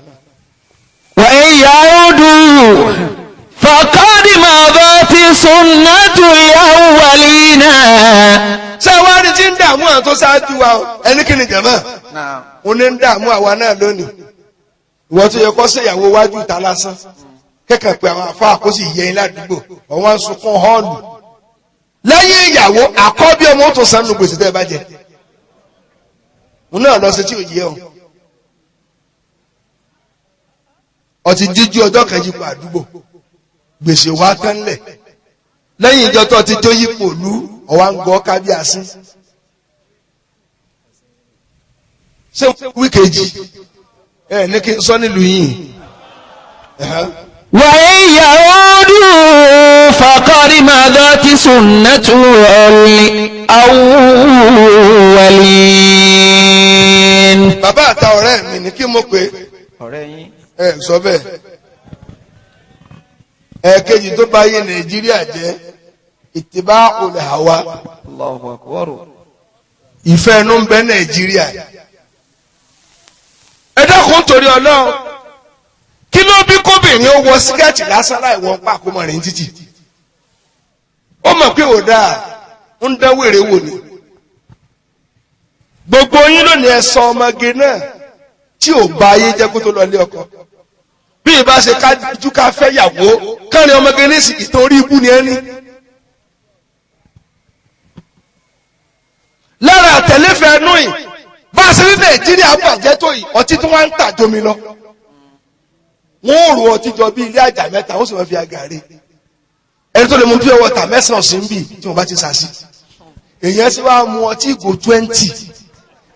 وإن يعودوا فقد مضت سنة الأولين. Ṣé wàá rí tí ń dààmú àwọn tó ṣáájú wa o? Ẹni kí ni jẹ̀mọ́ ó ní ń dààmú àwa náà lónìí? Ìwọ tó yẹ kó ṣèyàwó wájú ìta lásán kẹ́kẹ́ pé àwọn àfáà kó sì yẹ yín ládùúgbò, ọ̀wọ́n ń sunkún họ́ọ̀lù lẹ́yìn ìyàwó àkọ́bí ọmọ tó sanu gbèsè tẹ́ ẹ bá jẹ òun náà lọ sí tí ò yẹ ọ. Ọtí jíjú ọjọ́ kan yípo àdúgbò, gbèsè wa tán lẹ̀ lẹ́yìn ìjọ tó ti jó yípo lú, ọ̀wá ń gbọ́ kábíyàsí. Ṣé wíkejì ẹ ní kí n sọ nílùú yìí? وإن يعودوا فقد مضت سنة الأولين. Bàbá àta, ọ̀rẹ́ mi ní kí mo pè Ọ̀rẹ́ yín. é, sọ bẹ́ẹ̀. Ẹ̀ẹ̀kejì tó bá yé Nàìjíríà jẹ́ ìtìbá olè àwa. Allahu akbar. Ìfẹ́ inú ń bẹ Nàìjíríà. Ẹ dákun, torí Ọlọ́run, kí ló bí kóbìnrin ó wọ síkẹ́ẹ̀tì lásán láì wọ́n pa àkómọ rẹ̀ ní títì? Ó mọ̀ pé ò dáa, ń dán wèrè wò ni. Gbogbo yín lónìí, ẹ sọ ọmọge náà tí ò bá ayé jẹ́ kó tó lọ ilé ọkọ. Bí ìbá ṣe kájú ká fẹ́ yàwó kárin ọmọge ní ìtàn orí ibú ni ẹ ní. Lára àtẹ̀léfẹ̀ẹ́ nù yìí, bá a ṣe ní Nàìjíríà bàjẹ́ tó yìí, ọtí tí wọ́n ń tà jómi lọ. Wọ́n ò rò ọtí jọ bí ilé àjà mẹ́ta, wọ́n sì máa fi àgàrí ẹni tó lè mu pure water mẹ́sàn-án sí ń bì tí wọ́n bá ti sàṣì. Èèyàn sì wá mu ọtí ìgò 20.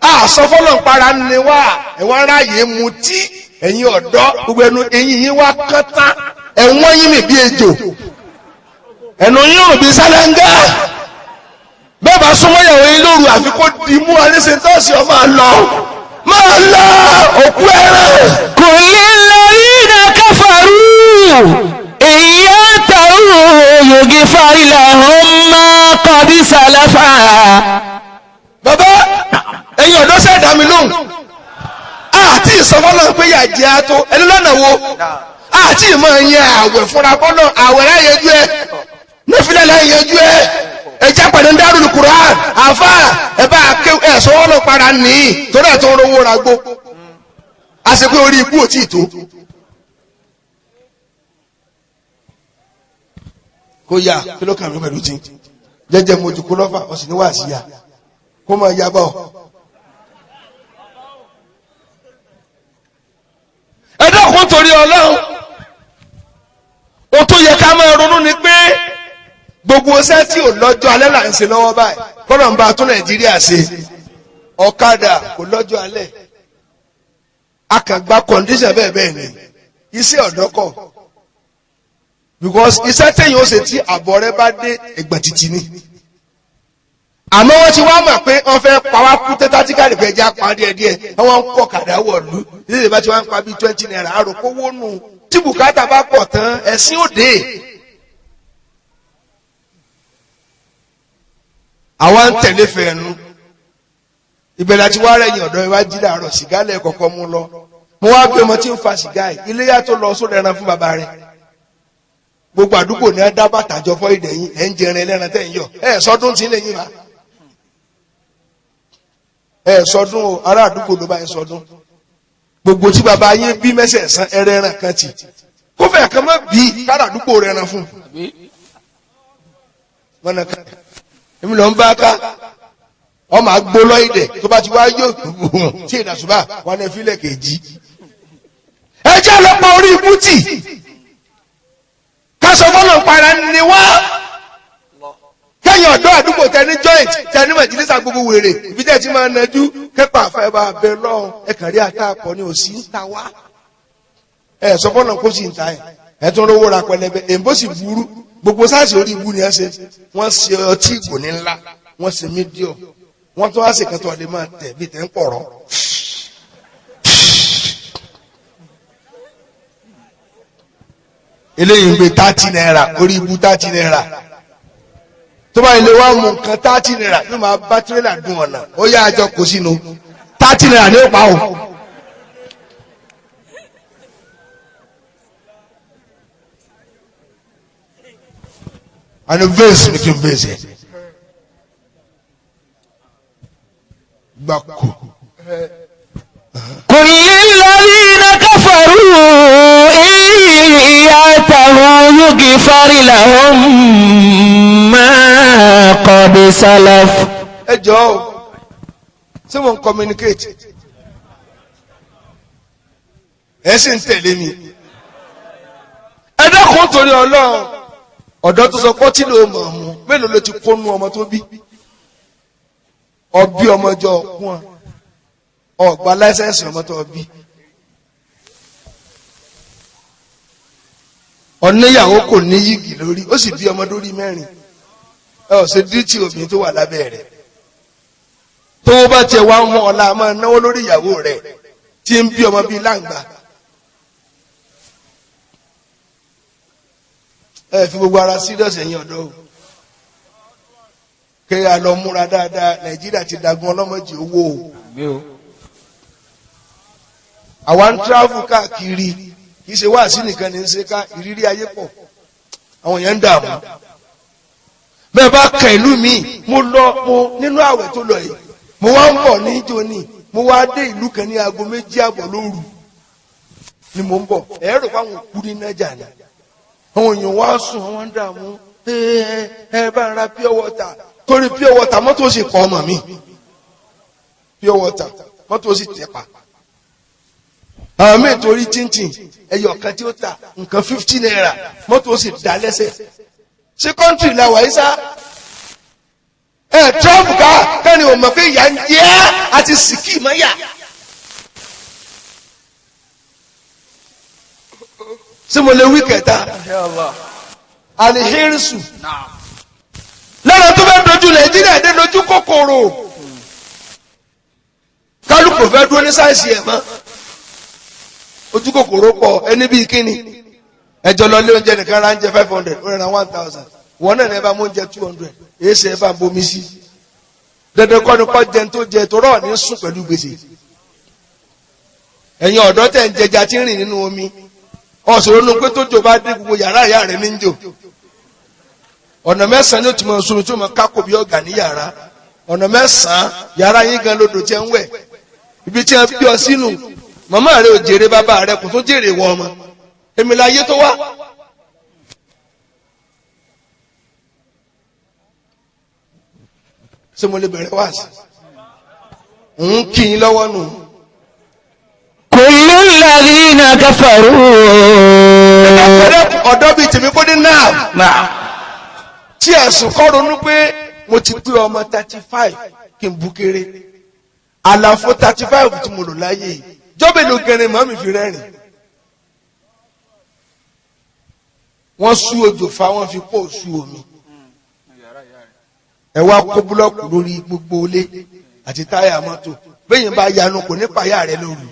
Àṣọ fọlọ́npara ni wá, ẹ̀wọ̀n aráyè mu tí ẹ̀yin ọ̀dọ́ gbogbo ẹnu eyín yín wá kán tán, ẹ̀wọ̀n yín mi bí ejò, ẹnu yín ò bí sálángá. Bẹ́ẹ̀ bá súnmọ́ ìyàwó yín lóru, àfi kó di mú alẹ́sẹ̀ tọ́sí ọ, máa lọ, máa lọ òkú ẹran. قل للذين كفروا إن ينتهوا يغفر لهم ما قد سلف. Bàbá, ẹ̀yin ọ̀dọ́ sẹ́ dá mi lóhùn. Àti ìsọfọ́nà pé yà jẹ́ àtó ẹni lọ́nà wo àti ìmọ̀ ẹ̀yìn àwẹ̀ fúnra bọ́nà àwẹ̀ láyẹjú ẹ, nífìlẹ̀ láyẹjú ẹ, ẹjẹ́ pẹ̀lú Darul Quran àfà ẹ bá ẹ sọ́wọ́nà padà nìyí torí ẹ̀ tó ń rówó ra gbó àṣepé orí ikú ò tí ì tó. Kó yá, kí ló kàn mí pẹ̀lú tí jẹ́jẹ́ mo jù kó lọ́fà ọ̀sìn ní wàásì yá kó máa yá bọ̀. Ẹ dákun, torí Ọlọ́run, ohun tó yẹ ká máa ronú ni pé gbogbo iṣẹ́ tí ò lọ́jọ́ alẹ́ là ń ṣe lọ́wọ́ báyìí. Kọ́nà ń bá tún Nàìjíríà ṣe. Ọ̀kadà kò lọ́jọ́ alẹ́, akàgbà condition bẹ́ẹ̀ bẹ́ẹ̀ ni iṣẹ́ ọ̀dọ́ kọ̀, because iṣẹ́ téèyàn ó ṣe tí àbọ̀ rẹ bá dé ẹgbẹ̀ títì ni. Àmọ́ wọ́n ti wá mọ̀ pé wọ́n fẹ́ pa wá kú tẹ́tàtíkàlì fẹ́ já pa díẹ̀ díẹ̀. Wọ́n ń kọ́ kàdá wọ̀lú ilé ìbá tí wọ́n ń pa bíi ₦20, àròkówó nù. Tí bùkátà bá pọ̀ tán, ẹ̀sìn òde. Àwa ń tẹ̀lé fẹ̀ẹ́nu. Ìbẹ̀rẹ̀ àti wá rẹ̀yìn ọ̀dọ́ ìwá jí làárọ̀ sìgá lẹ̀ kọ̀kọ́ mú lọ. Mo wá bí ọmọ tí ń fa sìgá yìí, iléyà tó lọ sódò ẹran fún bàbá rẹ̀. Gbogbo àdúgbò ní á dá bàtà jọ fọ́ ìdẹ̀yìn, ẹ̀ ń jẹrin ẹlẹ́ran tẹ̀ ń yọ. Ẹ sọdún tí ń lè yín bá. Ẹ sọdún o, ará àdúgbò ló bá ń sọdún. Gbogbo tí bàbá yín bí mẹ́sẹ̀ẹ̀sán ẹrẹ́ ẹran kan tì. Kófẹ̀ kan mọ́ bí kára àdúgbò rẹ̀ ẹran fún un. Mọ̀nà kan èmi lọ ń bá ká ọmọ agbólọ́ ìdẹ̀ tó bá ti wá yóò tí ìdàsùbà wọn ní fílẹ̀ kejì. Ẹ jẹ́ lọ́pọ̀ orí ibú tì kásọ̀ fọlọ̀ para ni wá kẹ́yìn ọ̀dọ́ àdúgbò tẹni joint tẹni mọ̀jìlísà gbogbo wèrè ibi tẹ́ ti máa najú kẹ́pà àfẹ́ bá bẹ lọ́hùn ẹ kàn rí àtàkọ́ ni òsì ń ta wá. Ẹ sọ fọlọ̀ kó sì ń ta ẹ ẹ tún rówó ra pẹlẹbẹ èmbó sì burú gbogbo sáàsì orí ibú ni ẹ ṣe wọ́n ṣe ọtí ìgò ní ńlá wọ́n ṣe mídíọ̀ wọ́n tún wá ṣe kẹtọ́ lè máa tẹ̀ bí tẹ̀ ń pọ̀rọ̀. Eléyìí ń gbé ₦30 orí ibú ₦30 tó bá ilé wa mú nǹkan ₦30 yóò máa bá tirẹ́là dùn ọ̀nà ó yá àjọ kò sínú ₦30 ní ó pa o. And verse making verse. Gbàkú. قل للذين كفروا إن ينتهوا يغفر لهم ما قد سلف. Ẹ jọ̀ọ́ o, ṣé mo ń communicate? Ẹ sì ń tẹ̀lé mi. Ẹ dákun torí Ọlọ́run. Ọ̀dọ́ tó sọ pọ́tí ló mọ̀ mú mélòó ló ti kónú ọmọ tó bí ọbí ọmọ jọ ọkùn ọgbà láísẹ̀nsì ọmọ tó bí ọ̀níyàwó kò ní yìgì lórí ó sì bí ọmọ lórí mẹ́rin ẹ ò ṣe díìtì obìnrin tó wà lábẹ́ rẹ̀ tó bá tiẹ̀ wá ń mọ ọ̀la máa náwó lórí ìyàwó rẹ̀ tí ń bí ọmọ bíi láǹgbà. Ẹ fi gbogbo ara serious ẹ̀yin ọ̀dọ́ o kí a lọ múra dáadáa. Nàìjíríà ti dagun ọlọ́mọdé owó o. Àwa ń travel káàkiri kì í ṣe wáàsí nìkan ní í ṣe ká ìrírí ayé pọ̀ àwọn èèyàn ń dààmú. Bẹ́ẹ̀ bá kan ìlú mi mo lọ mo nínú àwẹ̀ tó lọ yìí mo wá ń bọ̀ ní jóni mo wá dé ìlú kan ní aago 2:30 lóru ni mo ń bọ̀ ẹ̀rọ fáwọn òkú ní nájà ni àwọn èèyàn wá sùn àwọn ń dààmú ẹ ẹ bá ń ra pure water torí pure water mọ́tò sì kọ́ ọmọ mi pure water mọ́tò sì tẹ̀ pa àwọn míì torí chinchin ẹyọ kan tí ó ta nǹkan ₦50 mọ́tò sì dá lẹ́sẹ̀. Ṣé kọ́ńtì la wà yìí sá? Ẹ Trump ká kẹ́ni ò mọ̀ pé ìyá ń jẹ́ àti sìkì mọ́yà. Ṣé mo lè wí kẹta? Alihirisu lára tó fẹ́ dojú Nàìjíríà dé dojú kòkòrò kálukú fẹ́ dúró ní sáìsì ẹ̀ mọ́ ojú kòkòrò pọ̀ ẹni bíi kíni ẹjọ́ lọ lé oúnjẹ nìkan ra oúnjẹ 500 ó rẹ̀ ra 1000 wọn náà ní ẹ bá mú oúnjẹ 200 èyí ṣe ẹ bá ń bomi sí dandan kọ́ ni kọ́ jẹun tó jẹ tó rọ̀ ní sùn pẹ̀lú gbèsè. Ẹ̀yin ọ̀dọ́ tẹ̀ ń jẹja tí ń rìn nínú omi ọ̀sọ̀rọ̀ nu pé tó jò bá dé gbogbo yàrá ìyá rẹ̀ ní ń jò ọ̀nà mẹ́sàn-án ni ó ti mọ̀ sómi tó mọ̀ kákò bí ọ̀gá ní yàrá ọ̀nà mẹ́sàn-án yàrá yín gan lodò tí ẹ ń wẹ̀ ibi tí ẹ bí ọ sínú màmá rẹ ò jèrè bàbá rẹ kò tó jèrè wọ ọmọ èmi la yé tó wá. Ṣé mo lè bẹ̀rẹ̀ wá sí ń kí yín lọ́wọ́ nù. Kullu alladhina kafaru. Ọ̀dọ́ bíi tèmi kó ní náà tí ẹ̀sùn kọ́ ronú pé mo ti pé ọmọ 35 kí n bú kéré àlàfo 35 tí mo lò láyé yìí jọ́bẹ̀ ló gẹrin mọ́ mi fi rẹ́rìn. Wọ́n sú odò fa wọ́n fi pọ̀ sú omi ẹ wá kó búlọ́ọ̀kù lórí gbogbo ilé àti táyà mọ́tò bẹ́yìn bá yanu kò ní payá rẹ lóru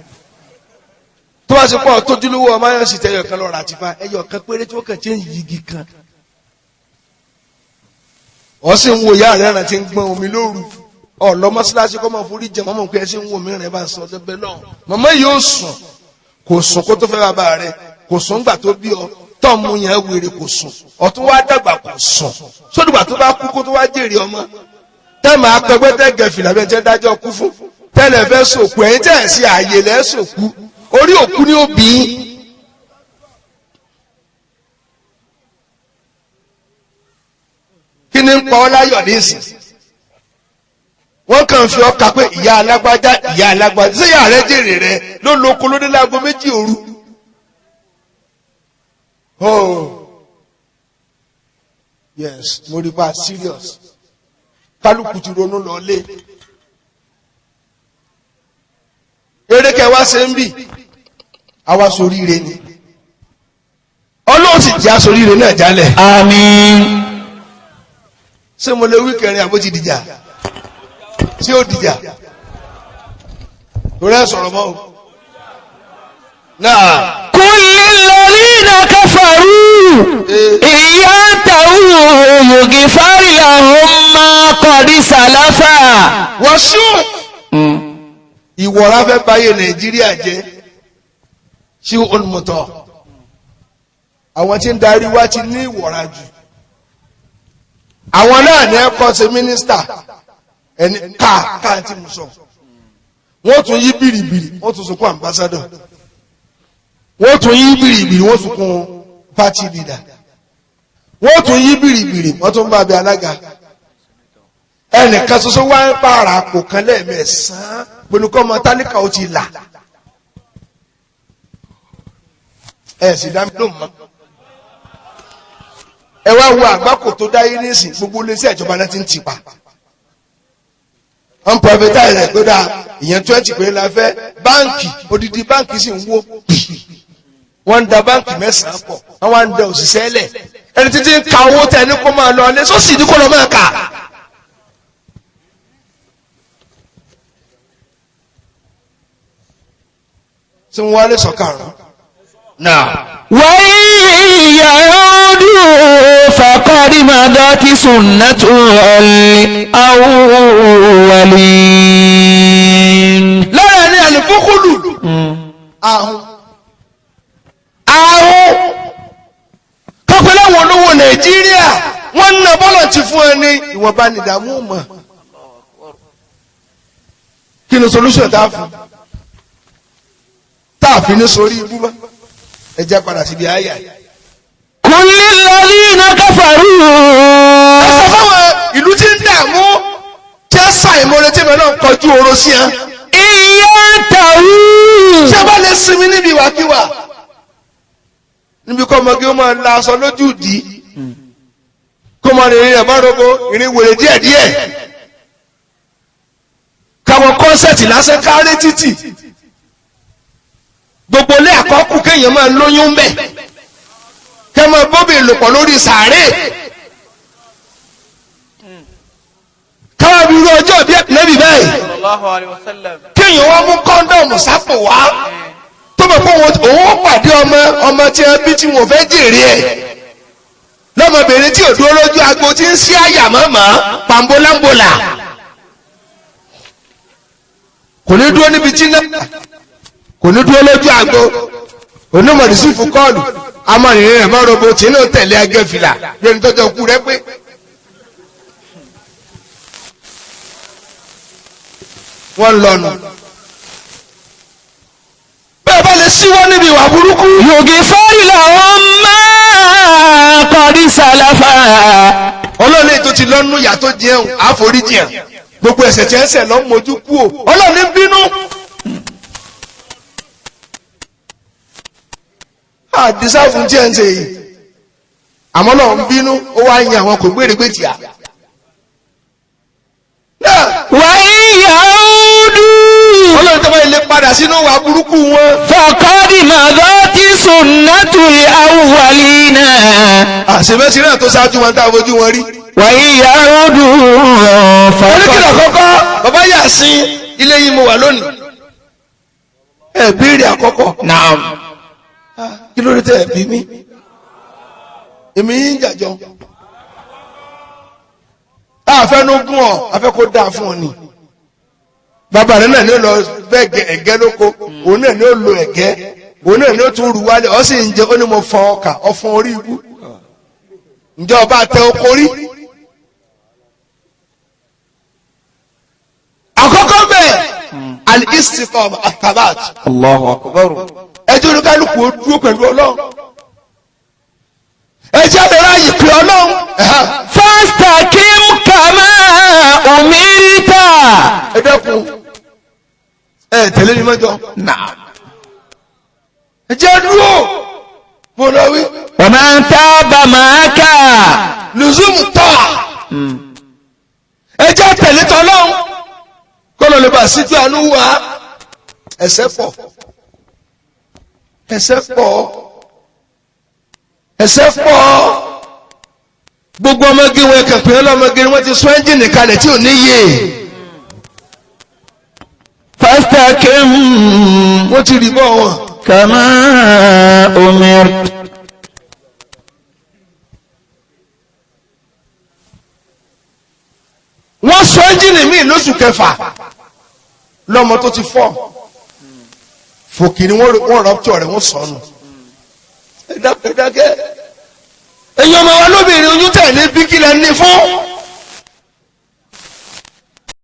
tó bá ṣe pọ̀ tójúlówó ọmọ ayọ̀ sì tẹ̀yọ̀ kan lọ́ra àti fa ẹyọ kan péré tí wọ́n kàn ṣe ń yigi kan wọ́n sì ń wo ìyá rẹ̀ ràn tí ń gbọ́n omi lóru Ọ̀lọ́ mọ́ṣáláṣí kọ́ máa forí jẹ mọ́mọ́ pé ẹ ṣe ń wò mí rẹ̀ bá ń sọ ọdẹ bẹ́ẹ̀ náà. Màmá yìí ó sùn, kò sùn kó tó fẹ́ bàbá rẹ̀, kò sùn gbà tó bí ọ, tọ́ọ̀mù yẹn wèrè kò sùn, ọ̀tún wá dàgbà kò sùn, sódùgbà tó bá kú kó tó wá jèrè ọmọ. Tẹ́ẹ̀mù akẹgbẹ́ tẹ́ gẹ̀fìlà bẹ́ẹ̀ jẹ́ dájọ́ kú fún, tẹ́lẹ̀ fẹ́ sòkú, ẹ̀yin tẹ́ ẹ̀ sí ààyè lẹ́ sòkú, orí òkú ni ó bí i. Kí ni ń pa ọ́ láyọ̀ nísìn? Wọ́n kàn fi ọ́ ka pé ìyá alágbájá, ìyá alágbájá, ṣé ìyá rẹ jèrè rẹ ló lóko lóde láago 2 òru? Oh yes, mo rí pa serious. Kálukú ti ronú lọ lé. Eré kẹwàá ṣe ń bì, àwa soríire ni. Ọlọ́run sì jẹ́ asoríire náà jálẹ̀. Àmín. Ṣé mo lè wí kẹrin àbó ti dìjà? Tí ó dìjà? Torí ẹ sọ̀rọ̀ mọ́ o. Náà. Kulil kafaru ìyántàwù yugifari lahum ma qad salafa. Wọ́n sún. Ìwọ̀ra fẹ́ báyé Nàìjíríà jẹ́ sí olùmọ̀tọ̀. Àwọn tí ń darí wa ti ní ìwọ̀ra jù. Àwọn náà ní ẹ̀kọ́ ṣe mínísítà ẹni káà tí mo sọ. Wọ́n tún yí bìrìbìrì, wọ́n tún sunkún ambassador. Wọ́n tún yí bìrìbìrì, wọ́n sunkún party leader. Wọ́n tún yí bìrìbìrì, wọ́n tún bá bí alága. Ẹnìkan ṣoṣo wá ń pààrà àpò kan lẹ́ẹ̀mẹ́sàn-án pẹ̀lú ọmọ tálíkà ó ti là. Ẹ sì dá mi lóhùn mọ́. Ẹ wá wo àgbákò tó dáyé nísìn, gbogbo iléeṣẹ́ ìjọba náà ti ń tì pa. Wọ́n privatize rẹ̀ pé dáa, ìyẹn 20 péré la fẹ́. Báǹkì, odidi báǹkì sì ń wó. Wọ́n ń da báǹkì 9 pọ̀, wọ́n wá ń da òṣìṣẹ́ lẹ̀. Ẹni títí ń ka owó tẹ ní kó máa lọ ilé, sósì ní kó lọ máa kà. Ṣé wọ́n wá lè sọ karùn-ún? Náà. Wáyé ya'udu faqad madat sunnatul awwalin. Lára ní àlùfókòlù ahun ahun kọ́pẹ́ láwọn olówó Nàìjíríà wọ́n ń ná bọ́lọ̀ ti fún ẹ ní ìwọ̀nba nìdààmú mọ̀. Kí ni solution tá a fún? Tá a fi ní sórí ibú mọ́. Ẹ jẹ́ padà síbi àyà yìí. Kullil ladhina kafaru. Ẹ sọ fáwọn ìlú tí ń dààmú tí ẹ sà ìmọ̀lẹ́ tí mi náà kọjú oró sí ẹ. Ìyántàwù. Ṣé bá lè sinmi níbi ìwàkiwà? Níbi kọ́ ọmọge ó máa la aṣọ lójú ìdí. Kó máa rìnrìn rẹ̀ bá rogo ìrìn wèrè díẹ̀díẹ̀. Káwọn kọ́nsẹ̀tì lásán káré títì. Gbogbo ilé àkọ́kù kéèyàn máa lóyún bẹ̀. Kẹ́ máa bóbi lòpọ̀ lórí sàárè. Káwọn bí irú ọjọ́ bí ẹ̀nẹ́bì báyìí. Kéèyàn wá mú kọ́ńdọ̀mù sápò wá. Tó mọ̀ pé òun ó pàdé ọmọ tí ẹ bí tí wọn fẹ́ jèrè ẹ̀. Lọ́mọbìnrin tí ò dúró lójú agbo tí ń sí àyà mọ́mọ́ pàǹbóláńbólà. Kò ní dúró níbi tí náà. Kò ní dúró lójú àgbo onímọ̀dísí fún kọ́ọ̀lù amọ̀nìyàn rẹ̀ mọ́ robo tí inú tẹ̀lé agẹ́fìlà bí ẹni tọ́jọ́ kú rẹ pé. Wọ́n lọ́nu. Bẹ́ẹ̀ bá lè síwọ́ níbi ìwà burúkú. Yugifari lahum ma qad salafa. Ọlọ́run ètò ti lọ́nu ìyà tó jẹun àforíjì ẹ̀ gbogbo ẹ̀ṣẹ̀ tí ẹ̀ ń ṣẹ̀ lọ́ mojú kú o Ọlọ́run ní bínú. Àdìsáfún tí ẹ ń ṣe yìí àmọ́ náà ń bínú ó wá ń yan àwọn kò gbére gbé tìyà. Wa ya'udu. Ọlọ́run tó bá ilé padà sínú wa burúkú wọn. Faqad madat sunnatul awwalina. Àṣemẹ́sí náà tó ṣáájú wọn tá a fojú wọn rí. Wa ya'udu. Oníkìlọ̀ kọ́kọ́ bàbá yà sí ilé yìí mo wà lónìí. Ẹ béèrè àkọ́kọ́. Naam. Kí ló dé tẹ́ ẹ bí mi? Èmi yín ń jàjọ. Àfẹnugún ọ, afẹ́ kó dáa fún ọ ni. Bàbá rẹ̀ náà ní ó lọ bẹ́ẹ̀ ẹ̀gẹ́ lóko, òun náà ní ó lo ẹ̀gẹ́, òun náà ní ó tún rú wálé, ọ sì ń jẹ. Ó ní mo fọ ọkà ọfọn orí ibú. Ǹjẹ́ ọba tẹ oko rí? Àkọ́kọ́ bẹ́ẹ̀, al-istiqama, athabat. Allahu akbar. Ẹjọ́ olúkálùkù ó dúró pẹ̀lú Ọlọ́run, ẹjọ́ àbẹ̀rẹ̀ àyè pé Ọlọ́run. Fastaqim kama umirta. Ẹ dẹ́kun, ẹ tẹ̀lé mi mọ́jọ. Naam. Ẹ jẹ́ dúró, mo lọ wí. Wa man taba ma'aka. Lùzùmù tọ́ ẹ jẹ́ tẹ̀lé tọ́lọ́run kọ́lọ̀ lè bá síjú àánú wá. Ẹ̀ṣẹ̀ pọ̀, ẹ̀ṣẹ̀ pọ̀, ẹ̀ṣẹ̀ pọ̀. Gbogbo ọmọge wọn kàn pé ọlọ́mọge wọn ti sọ ẹ́ńjìnì kalẹ̀ tí ò níye. Fastaqim wọ́n ti rí bọ́ wọn. kama umirta. Wọ́n sọ ẹ́ńjìnì míì lóṣù kẹfà lọ́mọ tó ti fọ́ fòkì ni wọ́n rọ́pútọ̀ rẹ̀, wọ́n sọnù. Ẹ dákẹ́, ẹ̀yin ọmọ wa lóbìnrin, oyún tẹ̀ ní bí kílẹ̀ ní fún.